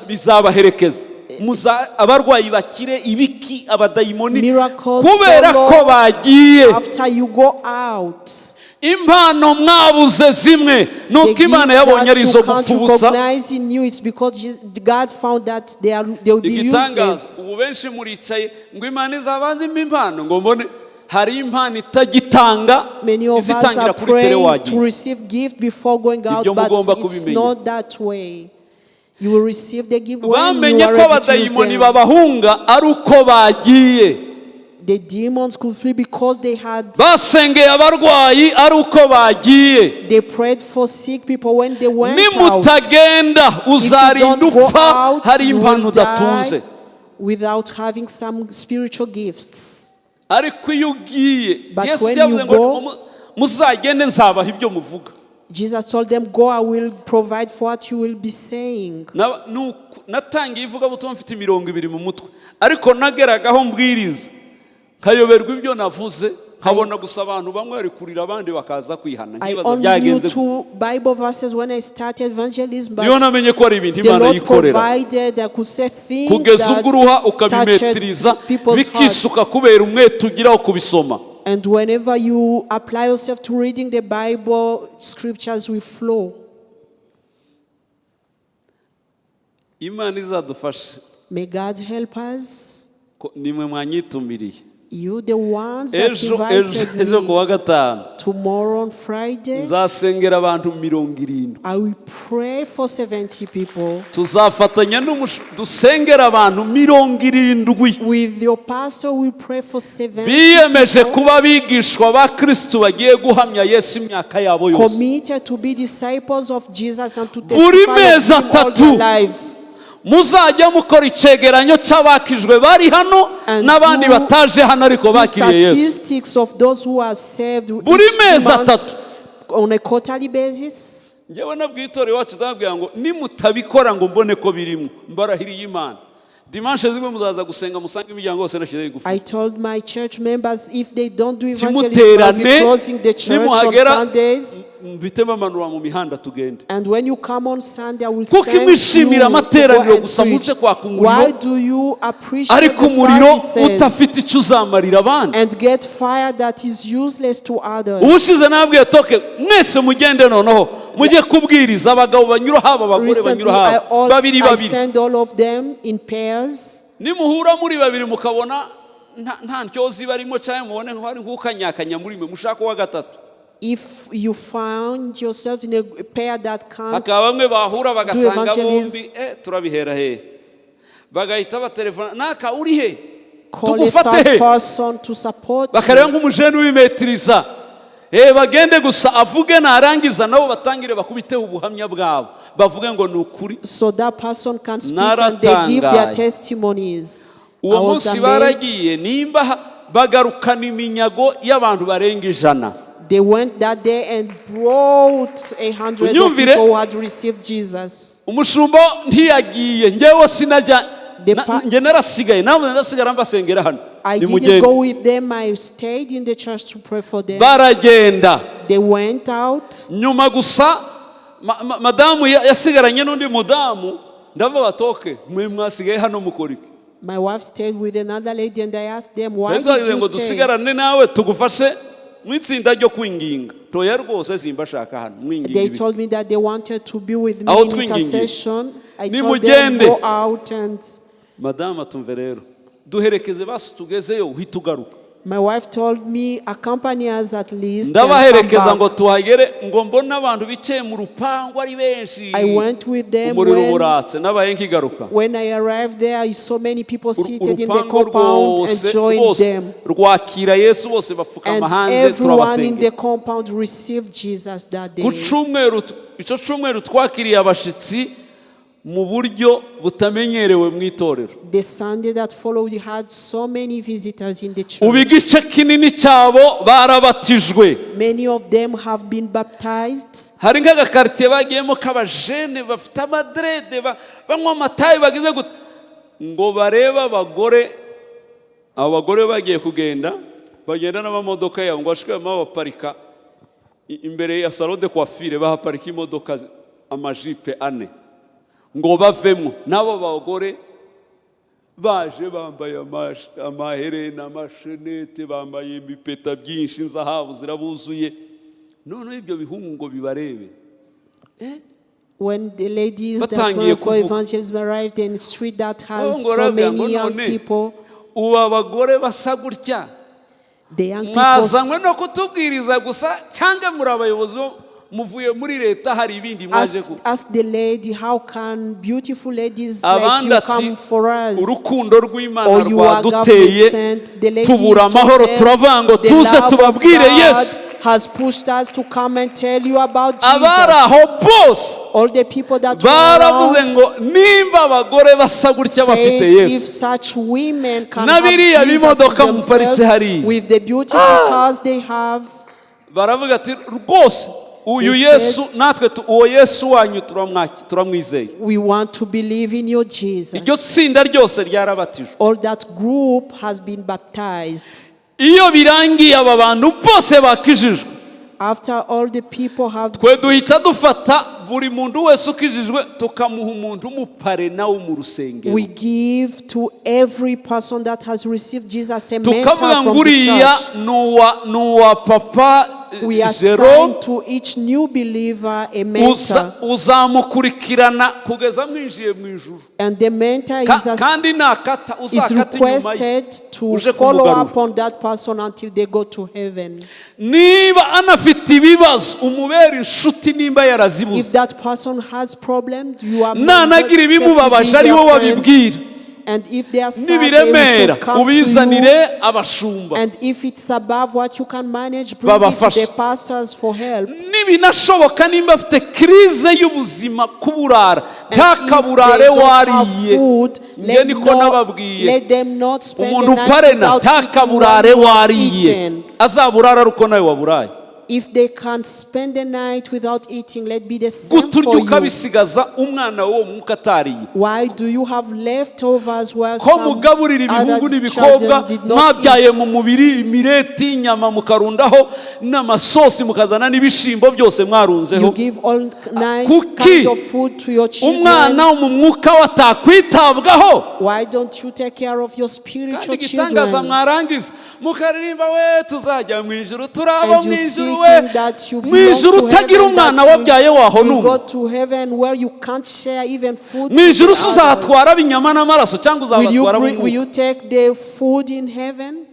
Speaker 1: bizabaherekeza abarwayi bakire ibiki abadayimoni
Speaker 2: Miracles
Speaker 1: kubera ko
Speaker 2: follow
Speaker 1: bagiye.
Speaker 2: after you go out.
Speaker 1: Impano mwabuze zimwe ni
Speaker 2: The
Speaker 1: uko Imana
Speaker 2: gifts
Speaker 1: yabonye
Speaker 2: that
Speaker 1: ari
Speaker 2: you
Speaker 1: izo
Speaker 2: can't
Speaker 1: gupfa ubusa.
Speaker 2: recognize in you, it's because God found that they will be
Speaker 1: Igitangaza
Speaker 2: useless.
Speaker 1: ubu benshi muricaye ngo Imana izabanze impa impano ngo mbone hari impano itagitanga
Speaker 2: Many of us
Speaker 1: izitangira
Speaker 2: are
Speaker 1: kuri terrain
Speaker 2: praying to
Speaker 1: wagiye.
Speaker 2: Receive gift before going out,
Speaker 1: Ibyo
Speaker 2: but
Speaker 1: mugomba
Speaker 2: it's
Speaker 1: kubimenya.
Speaker 2: Not that way. You will receive the gift when you
Speaker 1: Bamenye
Speaker 2: are
Speaker 1: ko
Speaker 2: ready to use
Speaker 1: abadayimoni
Speaker 2: them.
Speaker 1: babahunga ari uko bagiye.
Speaker 2: The demons could flee because they had
Speaker 1: Basengeye abarwayi ari uko bagiye.
Speaker 2: They prayed for sick people when they went out.
Speaker 1: Nimutagenda
Speaker 2: If you
Speaker 1: uzarinda
Speaker 2: don't go
Speaker 1: upfa
Speaker 2: out,
Speaker 1: hari
Speaker 2: you
Speaker 1: impano
Speaker 2: will die
Speaker 1: udatunze.
Speaker 2: Without having some spiritual gifts.
Speaker 1: Ariko iyo ugiye
Speaker 2: But
Speaker 1: Yesu
Speaker 2: when
Speaker 1: yavuze
Speaker 2: you
Speaker 1: ngo
Speaker 2: go-
Speaker 1: muzagende nzabaha ibyo muvuga.
Speaker 2: Jesus told them, "Go, I will provide for what you will be saying."
Speaker 1: Natangiye ivugabutumwa mfite imirongo ibiri mu mutwe ariko nageragaho mbwiriza nkayoberwa ibyo navuze nkabona gusa abantu bamwe bari kurira abandi bakaza kwihana
Speaker 2: I
Speaker 1: nkibaza
Speaker 2: only knew
Speaker 1: byagenze gute.
Speaker 2: two Bible verses when I started evangelism,
Speaker 1: Niyo
Speaker 2: but
Speaker 1: namenye ko hari ibintu
Speaker 2: the
Speaker 1: Imana
Speaker 2: Lord
Speaker 1: yikorera
Speaker 2: provided. I could say things
Speaker 1: kugeza
Speaker 2: that
Speaker 1: ubwo uruha
Speaker 2: touched
Speaker 1: ukabimetiriza
Speaker 2: people's
Speaker 1: bikisuka
Speaker 2: hearts.
Speaker 1: kubera umwete ugiraho kubisoma.
Speaker 2: And whenever you apply yourself to reading the Bible, scriptures will flow.
Speaker 1: Imana izadufashe.
Speaker 2: May God help us.
Speaker 1: Ko nimwe mwanyitumiriye.
Speaker 2: You, the ones that
Speaker 1: Ejo ejo
Speaker 2: invited
Speaker 1: ejo ku
Speaker 2: me.
Speaker 1: wa gatanu
Speaker 2: Tomorrow on Friday,
Speaker 1: nzasengera abantu 70.
Speaker 2: I will pray for 70 people.
Speaker 1: Tuzafatanya dusengera abantu 70
Speaker 2: With your pastor, we pray for 70
Speaker 1: biyemeje
Speaker 2: people
Speaker 1: kuba abigishwa ba Kristu bagiye guhamya Yesu imyaka yabo yose.
Speaker 2: Committed to be disciples of Jesus and to
Speaker 1: Buri
Speaker 2: testify
Speaker 1: mezi
Speaker 2: of Him all
Speaker 1: atatu.
Speaker 2: their lives.
Speaker 1: Muzajya mukora icegeranyo cy'abakijwe bari hano
Speaker 2: And
Speaker 1: n'abandi bataje hano ariko
Speaker 2: do
Speaker 1: bakiriye Yesu.
Speaker 2: statistics of those who are saved
Speaker 1: Buri
Speaker 2: each
Speaker 1: mezi
Speaker 2: 2 months
Speaker 1: atatu.
Speaker 2: on a quarterly basis.
Speaker 1: Njyewe nabwiye itorero iwacu, ndababwira ngo nimutabikora ngo mbone ko birimo, mbarahiriye Imana, dimanche zimwe muzaza gusenga musange imiryango yose nashyizeho igufuri.
Speaker 2: I told my church members, if they don't do evangelism, I'll be
Speaker 1: Ntimuterane.
Speaker 2: closing the church on
Speaker 1: Nimuhagera
Speaker 2: Sundays.
Speaker 1: mbite bamanura mu mihanda tugende.
Speaker 2: And when you come on Sunday, I will
Speaker 1: Kuko
Speaker 2: send you
Speaker 1: mwishimira
Speaker 2: to go
Speaker 1: amateraniro
Speaker 2: and
Speaker 1: gusa
Speaker 2: preach.
Speaker 1: muze kwaka umuriro,
Speaker 2: Why do you appreciate
Speaker 1: ariko
Speaker 2: the
Speaker 1: umuriro
Speaker 2: services
Speaker 1: utafite icyo uzamarira abandi?
Speaker 2: and get fire that is useless to others?
Speaker 1: Ubushize nabwiye toke mwese mugende noneho mujye kubwiriza, abagabo banyura haba, abagore
Speaker 2: Recently,
Speaker 1: banyura
Speaker 2: I,
Speaker 1: haba,
Speaker 2: also,
Speaker 1: babiri
Speaker 2: I
Speaker 1: babiri.
Speaker 2: send all of them in pairs.
Speaker 1: Nimuhura muri babiri mukabona nta ntyozi barimo cyangwa mubone hari nk'ukanyakanya muri mwe, mushaka uwa gatatu.
Speaker 2: If you find yourself in a pair that can't
Speaker 1: Hakaba bamwe bahura bagasanga
Speaker 2: evangelism.
Speaker 1: bombi, turabihera he, bagahita batelefona naka uri he,
Speaker 2: call a
Speaker 1: tugufate
Speaker 2: third
Speaker 1: he,
Speaker 2: person to support
Speaker 1: bakareba
Speaker 2: you.
Speaker 1: nk'umujene ubimetiriza. Bagende gusa avuge, narangiza nabo batangire bakubiteho ubuhamya bwabo, bavuge ngo ni ukuri.
Speaker 2: So that person can speak and they give their
Speaker 1: Naratangaye.
Speaker 2: testimonies. I
Speaker 1: Uwo
Speaker 2: was
Speaker 1: munsi
Speaker 2: amazed.
Speaker 1: baragiye nimba bagarukana iminyago y'abantu barenga 100.
Speaker 2: They went that day and brought 100 of
Speaker 1: Unyumvire.
Speaker 2: people who had received Jesus.
Speaker 1: Umushumba ntiyagiye, njyewe sinajya. Njye narasigaye namwe ndasigara mbasengera hano.
Speaker 2: I didn't
Speaker 1: Nimugende.
Speaker 2: go with them. I stayed in the church to pray for them.
Speaker 1: Baragenda.
Speaker 2: They went out.
Speaker 1: Nyuma gusa madamu yasigaranye n'undi mudamu, ndavuga batoke mwe mwasigaye hano mukora iki?
Speaker 2: My wife stayed with another lady, and I asked them, "Why
Speaker 1: Twari
Speaker 2: did
Speaker 1: twagize
Speaker 2: you
Speaker 1: ngo
Speaker 2: stay?"
Speaker 1: dusigarane nawe tugufashe mu itsinda ryo kwinginga. Toya rwose simbashaka hano mwinginga
Speaker 2: They
Speaker 1: ibi.
Speaker 2: told me that they wanted to be with me
Speaker 1: Aho
Speaker 2: in
Speaker 1: twingingiye.
Speaker 2: intercession. I told them,
Speaker 1: Nimugende.
Speaker 2: "Go out," and
Speaker 1: Madamu atumve rero, duherekeze basi tugezeyo uhita ugaruka.
Speaker 2: My wife told me, "Accompany us at least and come
Speaker 1: Ndabaherekeza ngo
Speaker 2: back."
Speaker 1: tuhagere ngo mbone abantu bicaye mu rupangu ari benshi.
Speaker 2: I went with them.
Speaker 1: Umuriro buratse nabaye nkigaruka.
Speaker 2: When I arrived there, I saw many people seated in the
Speaker 1: Urupangu
Speaker 2: compound and
Speaker 1: rwose
Speaker 2: joined
Speaker 1: rwose
Speaker 2: them.
Speaker 1: rwakira Yesu, bose bapfukama
Speaker 2: And
Speaker 1: hanze
Speaker 2: everyone in the
Speaker 1: turabasengera.
Speaker 2: compound received Jesus that
Speaker 1: Ku
Speaker 2: day.
Speaker 1: cyumweru, icyo cyumweru twakiriye abashyitsi mu buryo butamenyerewe mu itorero.
Speaker 2: The Sunday that followed, we had so many visitors in the
Speaker 1: Ubu
Speaker 2: church.
Speaker 1: igice kinini cyabo barabatijwe.
Speaker 2: Many of them have been baptized.
Speaker 1: Hari nk'agakaritsiye bagiyemo k'abajene bafite amadreads, banywa amatayi bagize gute, ngo barebe abagore. Abo bagore bagiye kugenda, bagenda n'amamodoka yabo ngo bashikemo baparika imbere ya salon de coiffure, bahaparika imodoka amajipe ane ngo bavemo. N'abo bagore baje bambaye amaherena, amashenete, bambaye imipeta byinshi, inzahabu zirabuzuye. Noneho ibyo bihungu ngo bibarebe.
Speaker 2: When the ladies that
Speaker 1: Batangiye
Speaker 2: were for
Speaker 1: kuvuga.
Speaker 2: evangelism arrived in the street that has
Speaker 1: Oh, ngo
Speaker 2: so
Speaker 1: baravuga ngo
Speaker 2: many young
Speaker 1: none
Speaker 2: people,
Speaker 1: ubu abagore basa gutya
Speaker 2: the young people
Speaker 1: mwazanywe no kutubwiriza gusa cyangwa muri abayobozi bo muvuye muri leta, hari ibindi mwaje
Speaker 2: asked, asked the lady, "How can beautiful ladies like
Speaker 1: Abandi
Speaker 2: you
Speaker 1: ati
Speaker 2: come for us?
Speaker 1: urukundo rw'Imana
Speaker 2: Or you are
Speaker 1: rwaduteye
Speaker 2: government sent?" The ladies
Speaker 1: tubura
Speaker 2: told
Speaker 1: amahoro,
Speaker 2: them,
Speaker 1: turavuga ngo
Speaker 2: "The
Speaker 1: tuze
Speaker 2: love of
Speaker 1: tubabwire
Speaker 2: God
Speaker 1: Yesu.
Speaker 2: has pushed us to come and tell you about
Speaker 1: Abari
Speaker 2: Jesus."
Speaker 1: aho bose
Speaker 2: All the people that were
Speaker 1: baravuze
Speaker 2: around
Speaker 1: ngo nimba abagore basa gutya bafite
Speaker 2: said,
Speaker 1: Yesu,
Speaker 2: if such women can
Speaker 1: na
Speaker 2: have
Speaker 1: biriya
Speaker 2: Jesus in
Speaker 1: bimodoka muparitse
Speaker 2: themselves
Speaker 1: hariya.
Speaker 2: with the beautiful cars they have,
Speaker 1: Baravuga ati rwose uyu
Speaker 2: They
Speaker 1: Yesu
Speaker 2: said,
Speaker 1: natwe uwo Yesu wanyu turamwizeye.
Speaker 2: "We want to believe in your Jesus."
Speaker 1: Iryo tsinda ryose ryarabatijwe.
Speaker 2: All that group has been baptized.
Speaker 1: Iyo birangiye aba bantu bose bakijijwe,
Speaker 2: After all the people have
Speaker 1: twe duhita dufata buri muntu wese ukijijwe tukamuha umuntu umuparrain wo mu rusengero.
Speaker 2: We give to every person that has received Jesus a mentor
Speaker 1: Tukavuga ngo
Speaker 2: from the
Speaker 1: uriya
Speaker 2: church.
Speaker 1: ni uwa papa
Speaker 2: We assign
Speaker 1: Jerome,
Speaker 2: to each new believer a mentor.
Speaker 1: Uzamukurikirana kugeza mwinjiye mu ijuru.
Speaker 2: And the mentor
Speaker 1: Kandi nakata
Speaker 2: is
Speaker 1: uzakata inyuma ye
Speaker 2: requested to
Speaker 1: uje
Speaker 2: follow
Speaker 1: kumugarura.
Speaker 2: up on that person until they go to heaven.
Speaker 1: Niba anafite ibibazo umubera inshuti nimba yarazibuze.
Speaker 2: If that person has problems, you are
Speaker 1: Nanagira
Speaker 2: mandated to be
Speaker 1: ibimubabaje ari
Speaker 2: their
Speaker 1: wowe
Speaker 2: friend.
Speaker 1: wabibwira.
Speaker 2: And if they are sad, they
Speaker 1: Nibiremera,
Speaker 2: should come to you.
Speaker 1: ubizanire abashumba.
Speaker 2: And if it's above what you can manage, bring it to
Speaker 1: Babafashe.
Speaker 2: the pastors for help.
Speaker 1: Nibinashoboka, nimba afite crise y'ubuzima, kuburara,
Speaker 2: And if
Speaker 1: ntakaburare
Speaker 2: they don't have
Speaker 1: wariye.
Speaker 2: food,
Speaker 1: Nge
Speaker 2: let,
Speaker 1: niko
Speaker 2: not,
Speaker 1: nababwiye.
Speaker 2: let them not spend
Speaker 1: Umuntu
Speaker 2: the night
Speaker 1: uparena
Speaker 2: without eating
Speaker 1: ntakaburare
Speaker 2: what you have
Speaker 1: wariye.
Speaker 2: eaten.
Speaker 1: Azaburara ari uko nawe waburaye.
Speaker 2: If they can't spend the night without eating, let be the same
Speaker 1: Guta urya
Speaker 2: for you.
Speaker 1: ukabisigaza umwana w'uwo mwuka atariye?
Speaker 2: Why do you have leftovers where
Speaker 1: Ko
Speaker 2: some
Speaker 1: mugaburira ibihungu
Speaker 2: other
Speaker 1: n'ibikobwa
Speaker 2: children did not
Speaker 1: mwabyaye
Speaker 2: eat?
Speaker 1: mu mubiri, imireti, inyama mukarundaho n'amasosi, mukazana n'ibishimbo byose mwarunzeho.
Speaker 2: You give all nice
Speaker 1: Kuki
Speaker 2: kind of food to your children.
Speaker 1: umwana wo mu mwuka we atakwitabwaho?
Speaker 2: Why don't you take care of your
Speaker 1: Kandi
Speaker 2: spiritual
Speaker 1: igitangaza,
Speaker 2: children?
Speaker 1: mwarangiza mukaririmba we, tuzajya mu ijuru, turaba
Speaker 2: And
Speaker 1: mu
Speaker 2: you
Speaker 1: ijuru we.
Speaker 2: seeking that you
Speaker 1: Mu
Speaker 2: belong
Speaker 1: ijuru
Speaker 2: to
Speaker 1: utagira
Speaker 2: heaven,
Speaker 1: umwana
Speaker 2: that
Speaker 1: wabyaye waho
Speaker 2: you will
Speaker 1: n'umwe.
Speaker 2: go to heaven where you can't share even food
Speaker 1: Mu
Speaker 2: with
Speaker 1: ijuru
Speaker 2: the
Speaker 1: se
Speaker 2: others.
Speaker 1: uzatwara ab'inyama n'amaraso cyangwa
Speaker 2: Will you,
Speaker 1: uzabatwara
Speaker 2: bring, will
Speaker 1: b'umwuka?
Speaker 2: you take the food in heaven?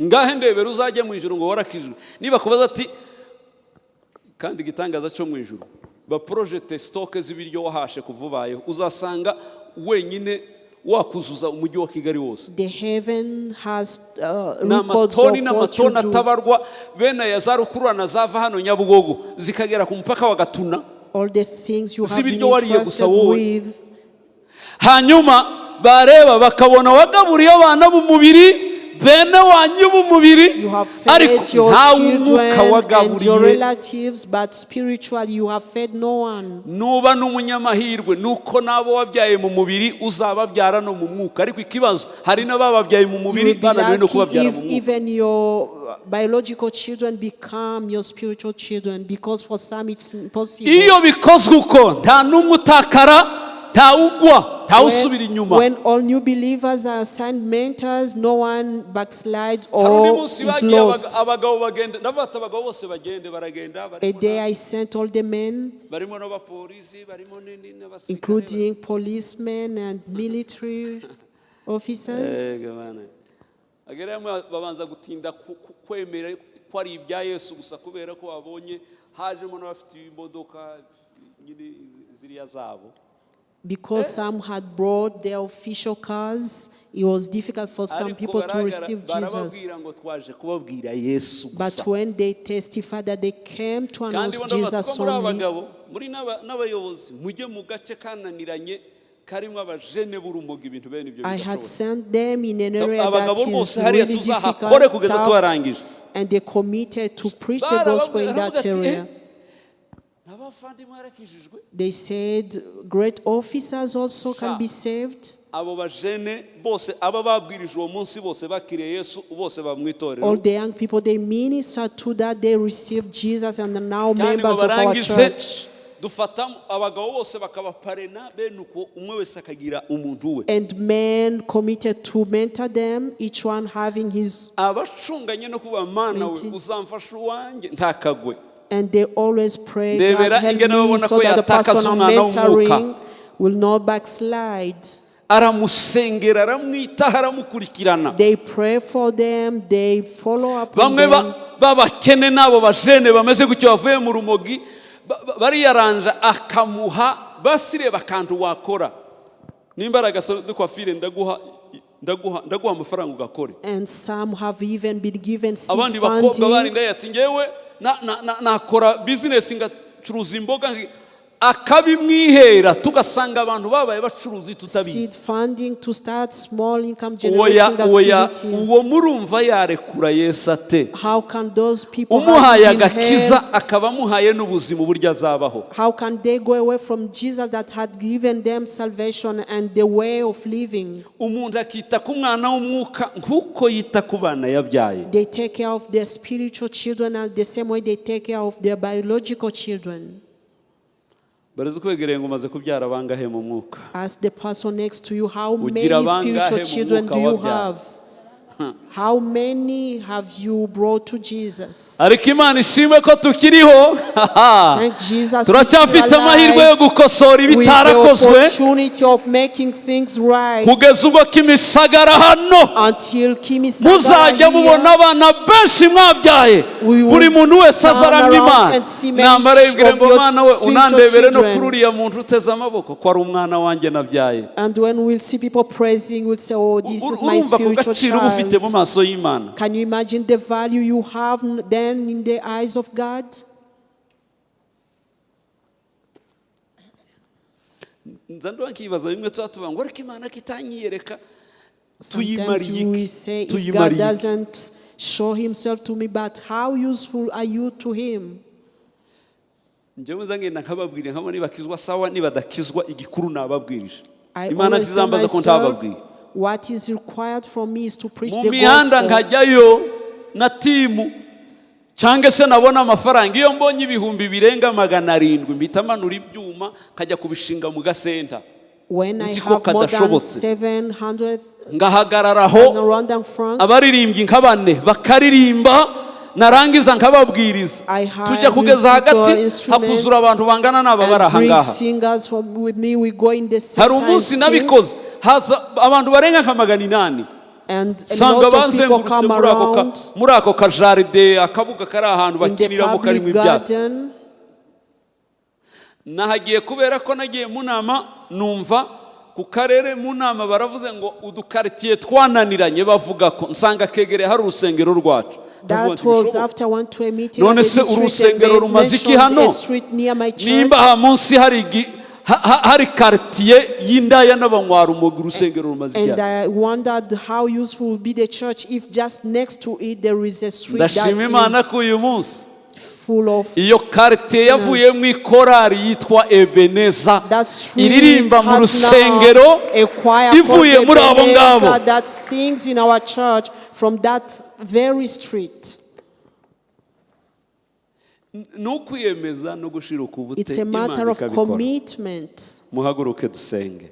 Speaker 1: Ngahe ndebera uzajye mu ijuru ngo warakijwe, niba kubaza ati. Kandi igitangaza cyo mu ijuru, baporojete stock z'ibiryo wahashe kuva ubayeho, uzasanga wenyine wakuzuza umujyi wa Kigali wose.
Speaker 2: The heaven has
Speaker 1: Ni
Speaker 2: records
Speaker 1: amatoni
Speaker 2: of what you
Speaker 1: n'amatoni
Speaker 2: do.
Speaker 1: atabarwa. Bene aya za rukururana zava hano Nyabugogo zikagera ku mupaka wa Gatuna
Speaker 2: All the things you have been
Speaker 1: z'ibiryo wariye gusa
Speaker 2: entrusted
Speaker 1: wowe.
Speaker 2: with.
Speaker 1: Hanyuma bareba bakabona wagaburiye abana b'umubiri, bene wanyu b'umubiri,
Speaker 2: You have
Speaker 1: ariko
Speaker 2: fed your
Speaker 1: nta w'umwuka
Speaker 2: children and your
Speaker 1: wagaburiye.
Speaker 2: relatives, but spiritually you have fed no one.
Speaker 1: Nuba n'umunyamahirwe nuko n'abo wabyaye mu mubiri uzababyara no mu mwuka. Ariko ikibazo, hari n'abababyaye mu
Speaker 2: You
Speaker 1: mubiri
Speaker 2: will be
Speaker 1: bananiwe no
Speaker 2: lucky
Speaker 1: kubabyara
Speaker 2: if
Speaker 1: mu mwuka.
Speaker 2: even your biological children become your spiritual children, because for some it's impossible.
Speaker 1: Iyo bikozwe uko, nta n'umwe utakara, ntawugwa, ntawusubira inyuma.
Speaker 2: When all new believers are assigned mentors, no one backslides
Speaker 1: Hari undi
Speaker 2: or
Speaker 1: munsi
Speaker 2: is
Speaker 1: bagiye
Speaker 2: lost.
Speaker 1: abagabo bagenda, ndavuga ati abagabo bose bagende. Baragenda
Speaker 2: A
Speaker 1: barimo
Speaker 2: day I sent all the men,
Speaker 1: barimo n'abapolisi, barimo n'abasirikare.
Speaker 2: Including policemen and military officers.
Speaker 1: Ego bana. Agera hamwe babanza gutinda kwemera ko ari ibya Yesu gusa, kubera ko babonye hajemo n'abafite imodoka nyine ziriya zabo.
Speaker 2: Because some had brought their official cars, it was difficult for some
Speaker 1: Ariko
Speaker 2: people to receive Jesus.
Speaker 1: barababwira ngo twaje kubabwira Yesu gusa.
Speaker 2: But when they testified that they came to
Speaker 1: Kandi
Speaker 2: announce
Speaker 1: bo ndabaza
Speaker 2: Jesus
Speaker 1: ko muri
Speaker 2: only,
Speaker 1: abagabo, muri n'abayobozi, mujye mu gace kananiranye karimo abajene b'urumogi, ibintu bene ibyo
Speaker 2: I had
Speaker 1: bidashoboka.
Speaker 2: Sent them in an area that
Speaker 1: Abagabo
Speaker 2: is
Speaker 1: rwose hariya
Speaker 2: really
Speaker 1: tuzahakore
Speaker 2: difficult,
Speaker 1: kugeza
Speaker 2: tough,
Speaker 1: tuharangije.
Speaker 2: And they committed to preach the gospel in
Speaker 1: Barababwira
Speaker 2: that
Speaker 1: baravuga ati,
Speaker 2: area.
Speaker 1: "N'abavandimwe yarakijijwe."
Speaker 2: They said great officers also
Speaker 1: Sha.
Speaker 2: Can be saved.
Speaker 1: Abo bajene bose aba babwirije uwo munsi, bose bakiriye Yesu, bose baba mu itorero.
Speaker 2: All the young people they ministered to that they received Jesus and are now
Speaker 1: Kandi ngo
Speaker 2: members of our
Speaker 1: barangize,
Speaker 2: church.
Speaker 1: Dufata abagabo bose bakabaparena bene uko, umwe wese akagira umuntu we.
Speaker 2: And men committed to mentor them, each one having his
Speaker 1: Abacunganye no kuba Mana we,
Speaker 2: Mentee.
Speaker 1: Uzamfasha uwanjye ntakagwe.
Speaker 2: And they always pray, God
Speaker 1: Ndebera
Speaker 2: help
Speaker 1: ingene
Speaker 2: me
Speaker 1: babona
Speaker 2: so
Speaker 1: ko
Speaker 2: that the
Speaker 1: yatakaza
Speaker 2: person I'm
Speaker 1: umwana w'umwuka.
Speaker 2: Mentoring will not backslide.
Speaker 1: Aramusengera, aramwitaho, aramukurikirana.
Speaker 2: They pray for them, they follow up on
Speaker 1: Bamwe
Speaker 2: them.
Speaker 1: B'abakene n'abo bajene bameze gutyo bavuye mu rumogi bariyaranja, akamuha basireba akantu wakora, nimba ari agasalon de coiffure, ndaguha, ndaguha, ndaguha amafaranga ugakore.
Speaker 2: And some have even been given seed
Speaker 1: Abandi bakobwa
Speaker 2: funding.
Speaker 1: barindaye ati ngewe nakora bizinesi ngacuruza imboga, akabimwihera, tugasanga abantu babaye bacuruzi tutabizi.
Speaker 2: Seed funding to start small income
Speaker 1: Oya,
Speaker 2: generating
Speaker 1: oya.
Speaker 2: Activities.
Speaker 1: Uwo murumva yarekura Yesu ate?
Speaker 2: How can those people
Speaker 1: Umuhaye
Speaker 2: have been
Speaker 1: agakiza,
Speaker 2: helped?
Speaker 1: Akaba amuhaye n'ubuzima uburyo azabaho.
Speaker 2: How can they go away from Jesus that had given them salvation and the way of living?
Speaker 1: Umuntu akita ku mwana w'umwuka nk'uko yita ku bana yabyaye.
Speaker 2: They take care of their spiritual children and the same way they take care of their biological children.
Speaker 1: Barazi ukwegereye ngo umaze kubyara bangahe mu mwuka?
Speaker 2: Ask the person next to you, how many
Speaker 1: Ugira bangahe
Speaker 2: spiritual
Speaker 1: mu
Speaker 2: children
Speaker 1: mwuka
Speaker 2: do you
Speaker 1: wabyaye?
Speaker 2: Have? How many have you brought to Jesus?
Speaker 1: Ariko Imana ishimwe ko tukiriho.
Speaker 2: Thank Jesus we're
Speaker 1: Turacyafite
Speaker 2: still
Speaker 1: amahirwe yo
Speaker 2: alive
Speaker 1: gukosora
Speaker 2: with the
Speaker 1: ibitarakozwe
Speaker 2: opportunity of making things right
Speaker 1: kugeza ubwo Kimisagara hano
Speaker 2: until Kimisagara
Speaker 1: muzajya mubona
Speaker 2: here,
Speaker 1: abana benshi mwabyaye.
Speaker 2: We will
Speaker 1: Buri muntu wese
Speaker 2: turn
Speaker 1: azaramya
Speaker 2: around
Speaker 1: Imana.
Speaker 2: and see many
Speaker 1: Namara yibwire
Speaker 2: of
Speaker 1: ngo
Speaker 2: your
Speaker 1: Mana we,
Speaker 2: spiritual
Speaker 1: unandebere no
Speaker 2: children.
Speaker 1: kuri uriya muntu uteze amaboko ko ari umwana wanjye nabyaye.
Speaker 2: And when we'll see people praising, we'll say, "Oh, this is my
Speaker 1: Urumva ku
Speaker 2: spiritual
Speaker 1: gaciro uba ufite mu
Speaker 2: child."
Speaker 1: maso y'Imana?
Speaker 2: Can you imagine the value you have then in the eyes of God?
Speaker 1: Nza ndora nkibaza bimwe tuba tuvuga ngo ariko Imana ko itanyiyereka,
Speaker 2: Sometimes
Speaker 1: tuyimariye
Speaker 2: you will
Speaker 1: iki?
Speaker 2: say, if God
Speaker 1: Tuyimariye iki?
Speaker 2: doesn't show himself to me, but how useful are you to him?
Speaker 1: Njyewe nza ngenda nkababwira nkabona nibakizwa sawa, nibadakizwa igikuru nababwirije.
Speaker 2: I
Speaker 1: Imana
Speaker 2: always tell
Speaker 1: ntizambaza ko
Speaker 2: myself,
Speaker 1: ntababwiye.
Speaker 2: what is required from me is to preach
Speaker 1: Mu
Speaker 2: the
Speaker 1: mihanda
Speaker 2: gospel.
Speaker 1: nkajyayo na team cyangwa se nabona amafaranga, iyo mbonye ibihumbi birenga 700 mpita manura ibyuma nkajya kubishinga mu gasenta.
Speaker 2: When I
Speaker 1: Nzi ko
Speaker 2: have more than
Speaker 1: kadashobotse.
Speaker 2: 700,000
Speaker 1: Ngahagararaho,
Speaker 2: Rwandan francs,
Speaker 1: abaririmbyi nka bane bakaririmba, narangiza nkababwiriza.
Speaker 2: I hire
Speaker 1: Tujya kugeza
Speaker 2: musical
Speaker 1: hagati
Speaker 2: instruments
Speaker 1: hakuzura abantu bangana n'aba bari
Speaker 2: and bring
Speaker 1: ahangaha.
Speaker 2: singers from with me. We go in the same
Speaker 1: Hari
Speaker 2: time
Speaker 1: umunsi
Speaker 2: sing,
Speaker 1: nabikoze haza abantu barenga nka 800.
Speaker 2: and a
Speaker 1: Sanga
Speaker 2: lot of people
Speaker 1: banzengurutse
Speaker 2: come
Speaker 1: muri ako
Speaker 2: around
Speaker 1: muri ako kajaride, akabuga kari ahantu
Speaker 2: in the
Speaker 1: bakiniramo karimo
Speaker 2: public
Speaker 1: ibyatsi.
Speaker 2: garden.
Speaker 1: Nahagiye kubera ko nagiye mu nama, numva ku karere mu nama baravuze ngo udukaritiye twananiranye, bavuga ko nsanga kegereye hari urusengero rwacu. Ndavuga
Speaker 2: That
Speaker 1: nti,
Speaker 2: was
Speaker 1: "Bishoboka."
Speaker 2: after I went to a meeting
Speaker 1: None
Speaker 2: at the
Speaker 1: se
Speaker 2: district and
Speaker 1: urusengero
Speaker 2: they
Speaker 1: rumaze iki
Speaker 2: mentioned
Speaker 1: hano?
Speaker 2: a street near my church.
Speaker 1: Nimba aha munsi hari hari karitiye y'indaya n'abanywa urumogi, urusengero rumaze iki
Speaker 2: And
Speaker 1: hano?
Speaker 2: I wondered how useful would be the church if just next to it there is a street that
Speaker 1: Ndashima Imana
Speaker 2: is
Speaker 1: ko uyu munsi
Speaker 2: full of
Speaker 1: iyo karitiye yavuyemo ikorari yitwa Ebeneza
Speaker 2: that street
Speaker 1: iririmba mu
Speaker 2: has
Speaker 1: rusengero
Speaker 2: now a choir called
Speaker 1: ivuye muri abo ngabo.
Speaker 2: Ebenezer that sings in our church from that very street.
Speaker 1: Ni ukwiyemeza no gushira ubute,
Speaker 2: It's a
Speaker 1: Imana
Speaker 2: matter of
Speaker 1: ikabikora.
Speaker 2: commitment.
Speaker 1: Muhaguruke dusenge.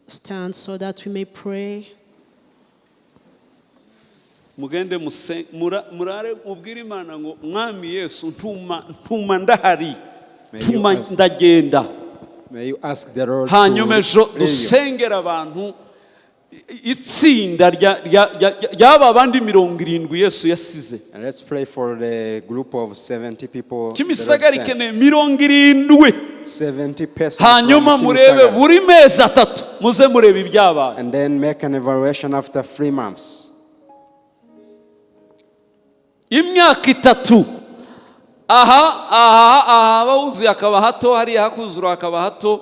Speaker 2: Stand so that we may pray.
Speaker 1: Mugende murare mubwire Imana ngo Mwami Yesu, ntuma, ntuma, ndahari.
Speaker 3: May you
Speaker 1: Ntuma, ndagenda.
Speaker 3: May you ask the Lord to
Speaker 1: Hanyuma ejo
Speaker 3: lead you.
Speaker 1: dusengera abantu itsinda ry'aba bandi 70 Yesu yasize.
Speaker 3: And let's pray for the group of 70 people the Lord
Speaker 1: Kimisagara
Speaker 3: sent.
Speaker 1: ikeneye 70.
Speaker 3: 70 persons
Speaker 1: Hanyuma
Speaker 3: from
Speaker 1: murebe
Speaker 3: Kimisagara.
Speaker 1: buri mezi 3 muze mureba ibyabaye.
Speaker 3: And then make an evaluation after 3 months.
Speaker 1: Imyaka 3 aha aha aha haba huzuye hakaba hato, hariya hakuzura hakaba hato,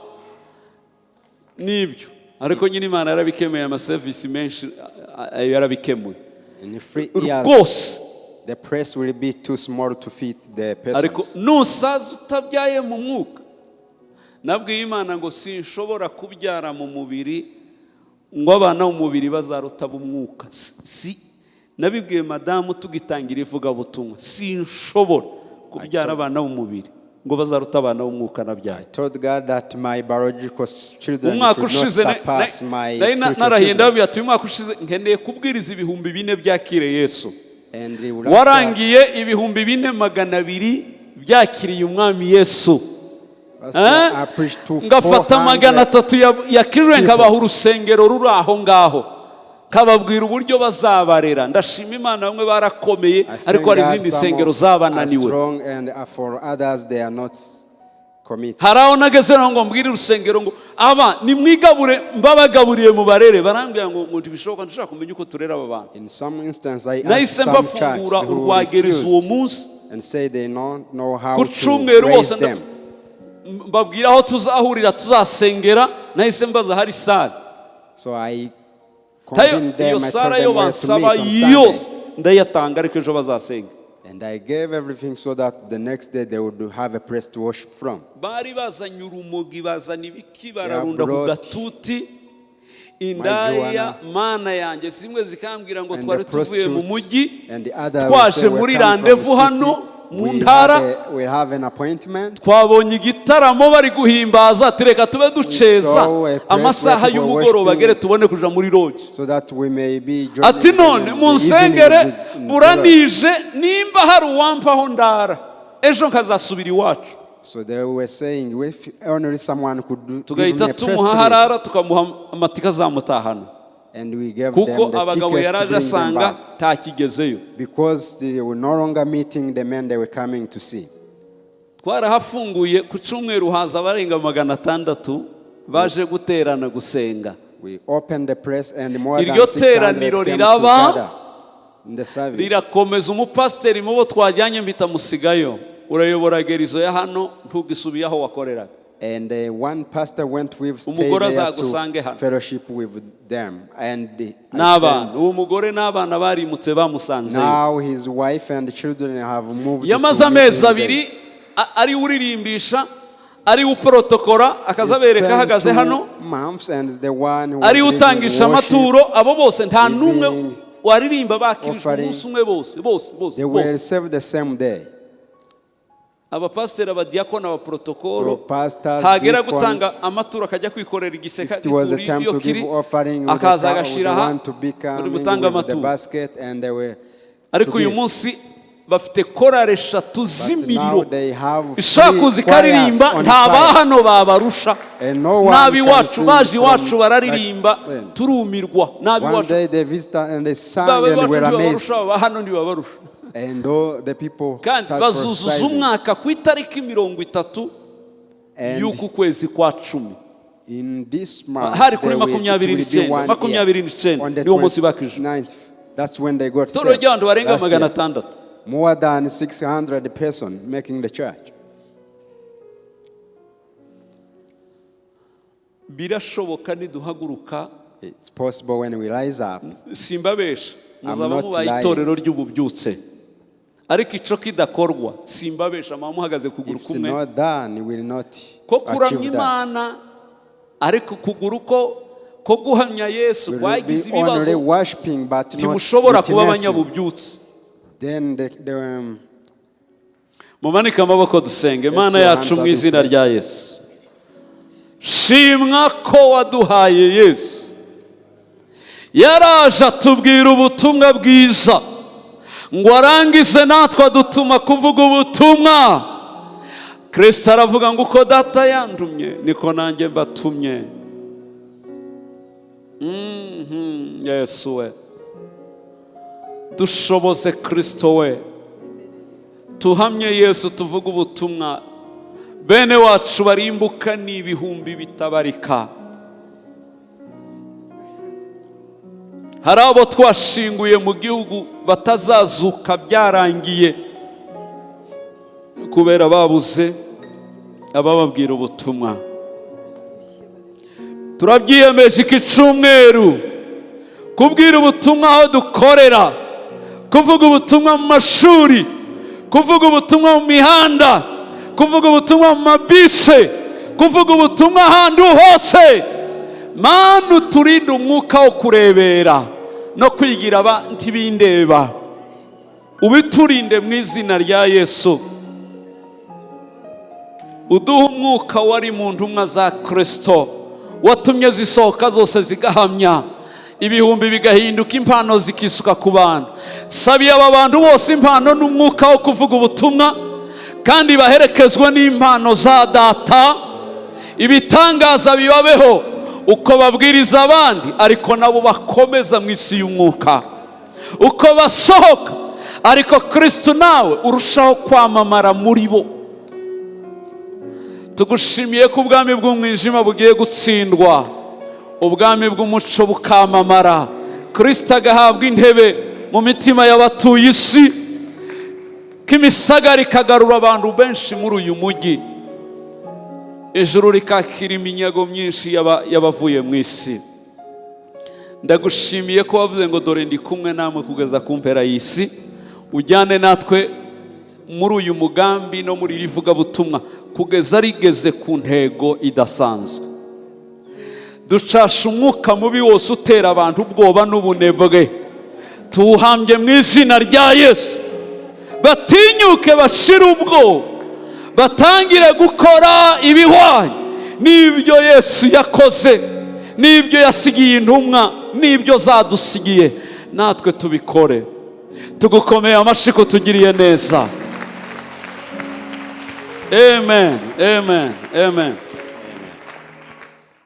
Speaker 1: nibyo. Ariko nyine Imana yarabikemuye, amaserivisi menshi yarabikemuye
Speaker 3: In 3 years,
Speaker 1: rwose.
Speaker 3: the place will be too small to fit the
Speaker 1: Ariko
Speaker 3: persons.
Speaker 1: nusaza utabyaye mu mwuka, nabwiye Imana ngo sinshobora kubyara mu mubiri ngo abana mu mubiri bazaruta umwuka. Si nabibwiye madamu tugitangira ivugabutumwa, sinshobora kubyara abana b'umubiri ngo bazaruta abana b'umwuka nabyaye.
Speaker 3: I told God that my biological children
Speaker 1: Umwaka
Speaker 3: should not
Speaker 1: ushize
Speaker 3: surpass my
Speaker 1: nari
Speaker 3: spiritual
Speaker 1: narahiye,
Speaker 3: children.
Speaker 1: ndababwira ati uyu mwaka ushize nkeneye kubwiriza 4000 byakire Yesu.
Speaker 3: And the last year,
Speaker 1: Warangiye 4200 byakiriye Umwami Yesu.
Speaker 3: last year I preached to
Speaker 1: Ngafata magana
Speaker 3: 400
Speaker 1: atatu ya kijwe,
Speaker 3: people.
Speaker 1: nkabaha urusengero ruri aho ngaho, kababwira uburyo bazabarera. Ndashima Imana bamwe barakomeye,
Speaker 3: I thank
Speaker 1: ariko hari
Speaker 3: God
Speaker 1: izindi
Speaker 3: some
Speaker 1: nsengero
Speaker 3: are
Speaker 1: zabananiwe.
Speaker 3: strong and for others they are not committed.
Speaker 1: Hari aho nageze naho ngo mbwire urusengero ngo aba nimwigabure, mbabagaburiye mu barere, barambwira ngo ntibishoboka, ndashaka kumenya uko turera aba bantu.
Speaker 3: In some instance, I asked
Speaker 1: Nahise
Speaker 3: some churches
Speaker 1: mbafungura
Speaker 3: who
Speaker 1: urwagereza uwo
Speaker 3: refused
Speaker 1: munsi
Speaker 3: and say they don't know how
Speaker 1: ku
Speaker 3: to
Speaker 1: cyumweru
Speaker 3: raise
Speaker 1: bose
Speaker 3: them.
Speaker 1: Mbabwira aho tuzahurira tuzasengera, nahise mbaza hari salle.
Speaker 3: So I
Speaker 1: Tayo
Speaker 3: convened them,
Speaker 1: iyo
Speaker 3: I told
Speaker 1: salle
Speaker 3: them
Speaker 1: yo
Speaker 3: where to
Speaker 1: bansaba
Speaker 3: meet on Sunday.
Speaker 1: yose ndayatanga, ariko ejo bazasenga.
Speaker 3: And I gave everything so that the next day they would have a place to worship from.
Speaker 1: Bari bazanye urumogi, bazana ibiki, bararunda ku
Speaker 3: brought
Speaker 1: gatuti indaya.
Speaker 3: Marijuana.
Speaker 1: Mana yanjye, zimwe zikambwira ngo
Speaker 3: And
Speaker 1: twari
Speaker 3: the
Speaker 1: tuvuye mu
Speaker 3: prostitutes
Speaker 1: mujyi
Speaker 3: and the other will
Speaker 1: twaje
Speaker 3: say, "We
Speaker 1: muri
Speaker 3: come from the
Speaker 1: rendez-vous
Speaker 3: city
Speaker 1: hano. mu
Speaker 3: We
Speaker 1: ntara.
Speaker 3: We have an appointment.
Speaker 1: Twabonye igitaramo bari guhimbaza, tureka tube duceza
Speaker 3: Saw a place
Speaker 1: amasaha
Speaker 3: where people
Speaker 1: y'umugoroba
Speaker 3: worshiping.
Speaker 1: agere tubone kuja muri lodge.
Speaker 3: So that we may be joining
Speaker 1: Ati
Speaker 3: them
Speaker 1: none
Speaker 3: in the evening
Speaker 1: munsengere
Speaker 3: in the lodge.
Speaker 1: buranije, nimba hari uwampaho ndara ejo nkazasubira iwacu.
Speaker 3: So they were saying, if only someone could do, give me
Speaker 1: Tugahita
Speaker 3: a place to
Speaker 1: tumuha
Speaker 3: live.
Speaker 1: harara, tukamuha amatike azamutahana,
Speaker 3: And we gave
Speaker 1: kuko
Speaker 3: them the
Speaker 1: abagabo
Speaker 3: tickets to
Speaker 1: yaraje
Speaker 3: bring them
Speaker 1: asanga
Speaker 3: back.
Speaker 1: ntakigezeyo.
Speaker 3: Because they were no longer meeting the men they were coming to see.
Speaker 1: Twarahafunguye ku cyumweru, haza abarenga 600 baje guterana gusenga.
Speaker 3: We opened the place and more than
Speaker 1: Iryo
Speaker 3: 600
Speaker 1: teraniro
Speaker 3: came
Speaker 1: riraba,
Speaker 3: together in the service.
Speaker 1: rirakomeza. Umupasiteri mu bo twajyanye mpita musigayo, urayobora gerizo ya hano, ntugisubiye aho wakoreraga.
Speaker 3: And one pastor went with, stayed
Speaker 1: Umugore
Speaker 3: there
Speaker 1: azagusange
Speaker 3: to
Speaker 1: hano.
Speaker 3: Fellowship with them. And I
Speaker 1: N'abana
Speaker 3: said,
Speaker 1: uwo mugore n'abana barimutse bamusanzeyo.
Speaker 3: Now his wife and children have moved
Speaker 1: Yamaze
Speaker 3: to meet
Speaker 1: amezi
Speaker 3: him there.
Speaker 1: 2 ari uririmbisha, ari uporotokora, akaza
Speaker 3: He
Speaker 1: abereka
Speaker 3: spent
Speaker 1: ahagaze
Speaker 3: 2
Speaker 1: hano,
Speaker 3: months and the one who was
Speaker 1: ari
Speaker 3: leading
Speaker 1: utangisha
Speaker 3: worship,
Speaker 1: amaturo. Abo bose nta n'umwe
Speaker 3: giving,
Speaker 1: waririmba bakirijwe
Speaker 3: offering.
Speaker 1: umunsi umwe, bose bose bose
Speaker 3: They were
Speaker 1: bose.
Speaker 3: saved the same day.
Speaker 1: Abapasiteri, abadiyakoni, abaporotokoro,
Speaker 3: So pastors,
Speaker 1: hagera
Speaker 3: deacons,
Speaker 1: gutanga amaturo akajya kwikorera igiseka,
Speaker 3: if it was a
Speaker 1: agikura
Speaker 3: time
Speaker 1: iyo
Speaker 3: to
Speaker 1: kiri,
Speaker 3: give offering, with the,
Speaker 1: akaza
Speaker 3: with
Speaker 1: agashyira
Speaker 3: the
Speaker 1: aha
Speaker 3: one to be
Speaker 1: bari
Speaker 3: coming
Speaker 1: gutanga
Speaker 3: with the
Speaker 1: amaturo.
Speaker 3: Basket and they were
Speaker 1: Ariko
Speaker 3: to
Speaker 1: uyu
Speaker 3: give.
Speaker 1: Munsi bafite korari eshatu
Speaker 3: But
Speaker 1: z'imiriro
Speaker 3: now they have
Speaker 1: ishaka
Speaker 3: three
Speaker 1: kuza ikaririmba,
Speaker 3: choirs on
Speaker 1: nta ba
Speaker 3: fire.
Speaker 1: hano babarusha.
Speaker 3: And no one
Speaker 1: N'ab'iwacu
Speaker 3: can sing
Speaker 1: baje iwacu
Speaker 3: from
Speaker 1: bararirimba
Speaker 3: like them.
Speaker 1: turumirwa.
Speaker 3: One
Speaker 1: N'ab'iwacu
Speaker 3: day they visited and they sang
Speaker 1: baba
Speaker 3: and
Speaker 1: iwacu
Speaker 3: were amazed.
Speaker 1: ntibabarusha, baba hano ntibabarusha.
Speaker 3: And all the people
Speaker 1: Kandi
Speaker 3: start
Speaker 1: bazuzuza
Speaker 3: prophesizing.
Speaker 1: umwaka ku itariki 30
Speaker 3: And
Speaker 1: y'uku kwezi kwa cumi.
Speaker 3: in this month,
Speaker 1: Hari kuri
Speaker 3: they will, it
Speaker 1: 29,
Speaker 3: will be one
Speaker 1: 29,
Speaker 3: year. On the
Speaker 1: niwo munsi bakijwe.
Speaker 3: 29th, that's when they got
Speaker 1: Itorero
Speaker 3: saved.
Speaker 1: ry'abantu barenga
Speaker 3: Last
Speaker 1: magana
Speaker 3: year.
Speaker 1: atandatu.
Speaker 3: More than 600 person making the church.
Speaker 1: Birashoboka niduhaguruka.
Speaker 3: It's possible when we rise up.
Speaker 1: Simbabesha, muzaba
Speaker 3: not
Speaker 1: mubaye
Speaker 3: lying.
Speaker 1: itorero ry'ububyutse, ariko ico kidakorwa, simbabesha, muba muhagaze kuguru
Speaker 3: If it's
Speaker 1: kumwe
Speaker 3: not done, we will not
Speaker 1: ko kuramya
Speaker 3: achieve that.
Speaker 1: Imana, ariko ukuguru ko ko guhamya Yesu
Speaker 3: We will
Speaker 1: kwagize
Speaker 3: be only
Speaker 1: ibibazo,
Speaker 3: worshiping but not
Speaker 1: ntimushobora kuba
Speaker 3: witnessing.
Speaker 1: abanyabubyutse.
Speaker 3: Then the
Speaker 1: Mumanike amaboko dusenge. Imana
Speaker 3: your
Speaker 1: yacu,
Speaker 3: hands
Speaker 1: mu
Speaker 3: up in
Speaker 1: izina
Speaker 3: prayer.
Speaker 1: Rya Yesu, shimwa ko waduhaye Yesu. Yaraje atubwira ubutumwa bwiza, ngo arangize natwe adutuma kuvuga ubutumwa. Kirisito aravuga ngo uko Data yandumye niko nanjye mbatumye. Yesu we, dushoboze. Kirisito we, tuhamye Yesu, tuvuge ubutumwa. Bene wacu barimbuka ni ibihumbi bitabarika. Hari abo twashinguye mu gihugu batazazuka, byarangiye kubera babuze abababwira ubutumwa. Turabyiyemeje iki cyumweru kubwira ubutumwa aho dukorera, kuvuga ubutumwa mu mashuri, kuvuga ubutumwa mu mihanda, kuvuga ubutumwa mu mabise, kuvuga ubutumwa ahantu hose. Mana, uturinde umwuka wo kurebera no kwigira ntibindeba, ubiturinde mu izina rya Yesu. Uduhe umwuka wari mu ntumwa za Kirisito, watumye zisohoka zose zigahamya, ibihumbi bigahinduka, impano zikisuka ku bantu. Sabiye aba bantu bose impano n'umwuka wo kuvuga ubutumwa, kandi baherekezwa n'impano za Data. Ibitangaza bibabeho uko babwiriza abandi, ariko nabo bakomeza mu isi y'umwuka uko basohoka, ariko Kirisito nawe urushaho kwamamara muri bo. Tugushimiye ko ubwami bw'umwijima bugiye gutsindwa, ubwami bw'umuco bukamamara, Kirisito agahabwa intebe mu mitima y'abatuye isi, k'imisagara ikagarura abantu benshi muri uyu mujyi, ijuru rikakira iminyago myinshi y'abavuye mu isi. Ndagushimiye ko wavuze ngo dore ndi kumwe namwe kugeza ku mpera y'isi. Ujyane natwe muri uyu mugambi no muri iri vugabutumwa kugeza rigeze ku ntego idasanzwe. Ducasha umwuka mubi wose utera abantu ubwoba n'ubunebwe, tuwuhambye mu izina rya Yesu. Batinyuke, bashire ubwoba, batangire gukora ibihwanye n'ibyo Yesu yakoze, n'ibyo yasigiye intumwa, n'ibyo zadusigiye, natwe tubikore. Tugukomeye amashyi ko tugiriye neza. Amen, amen, amen.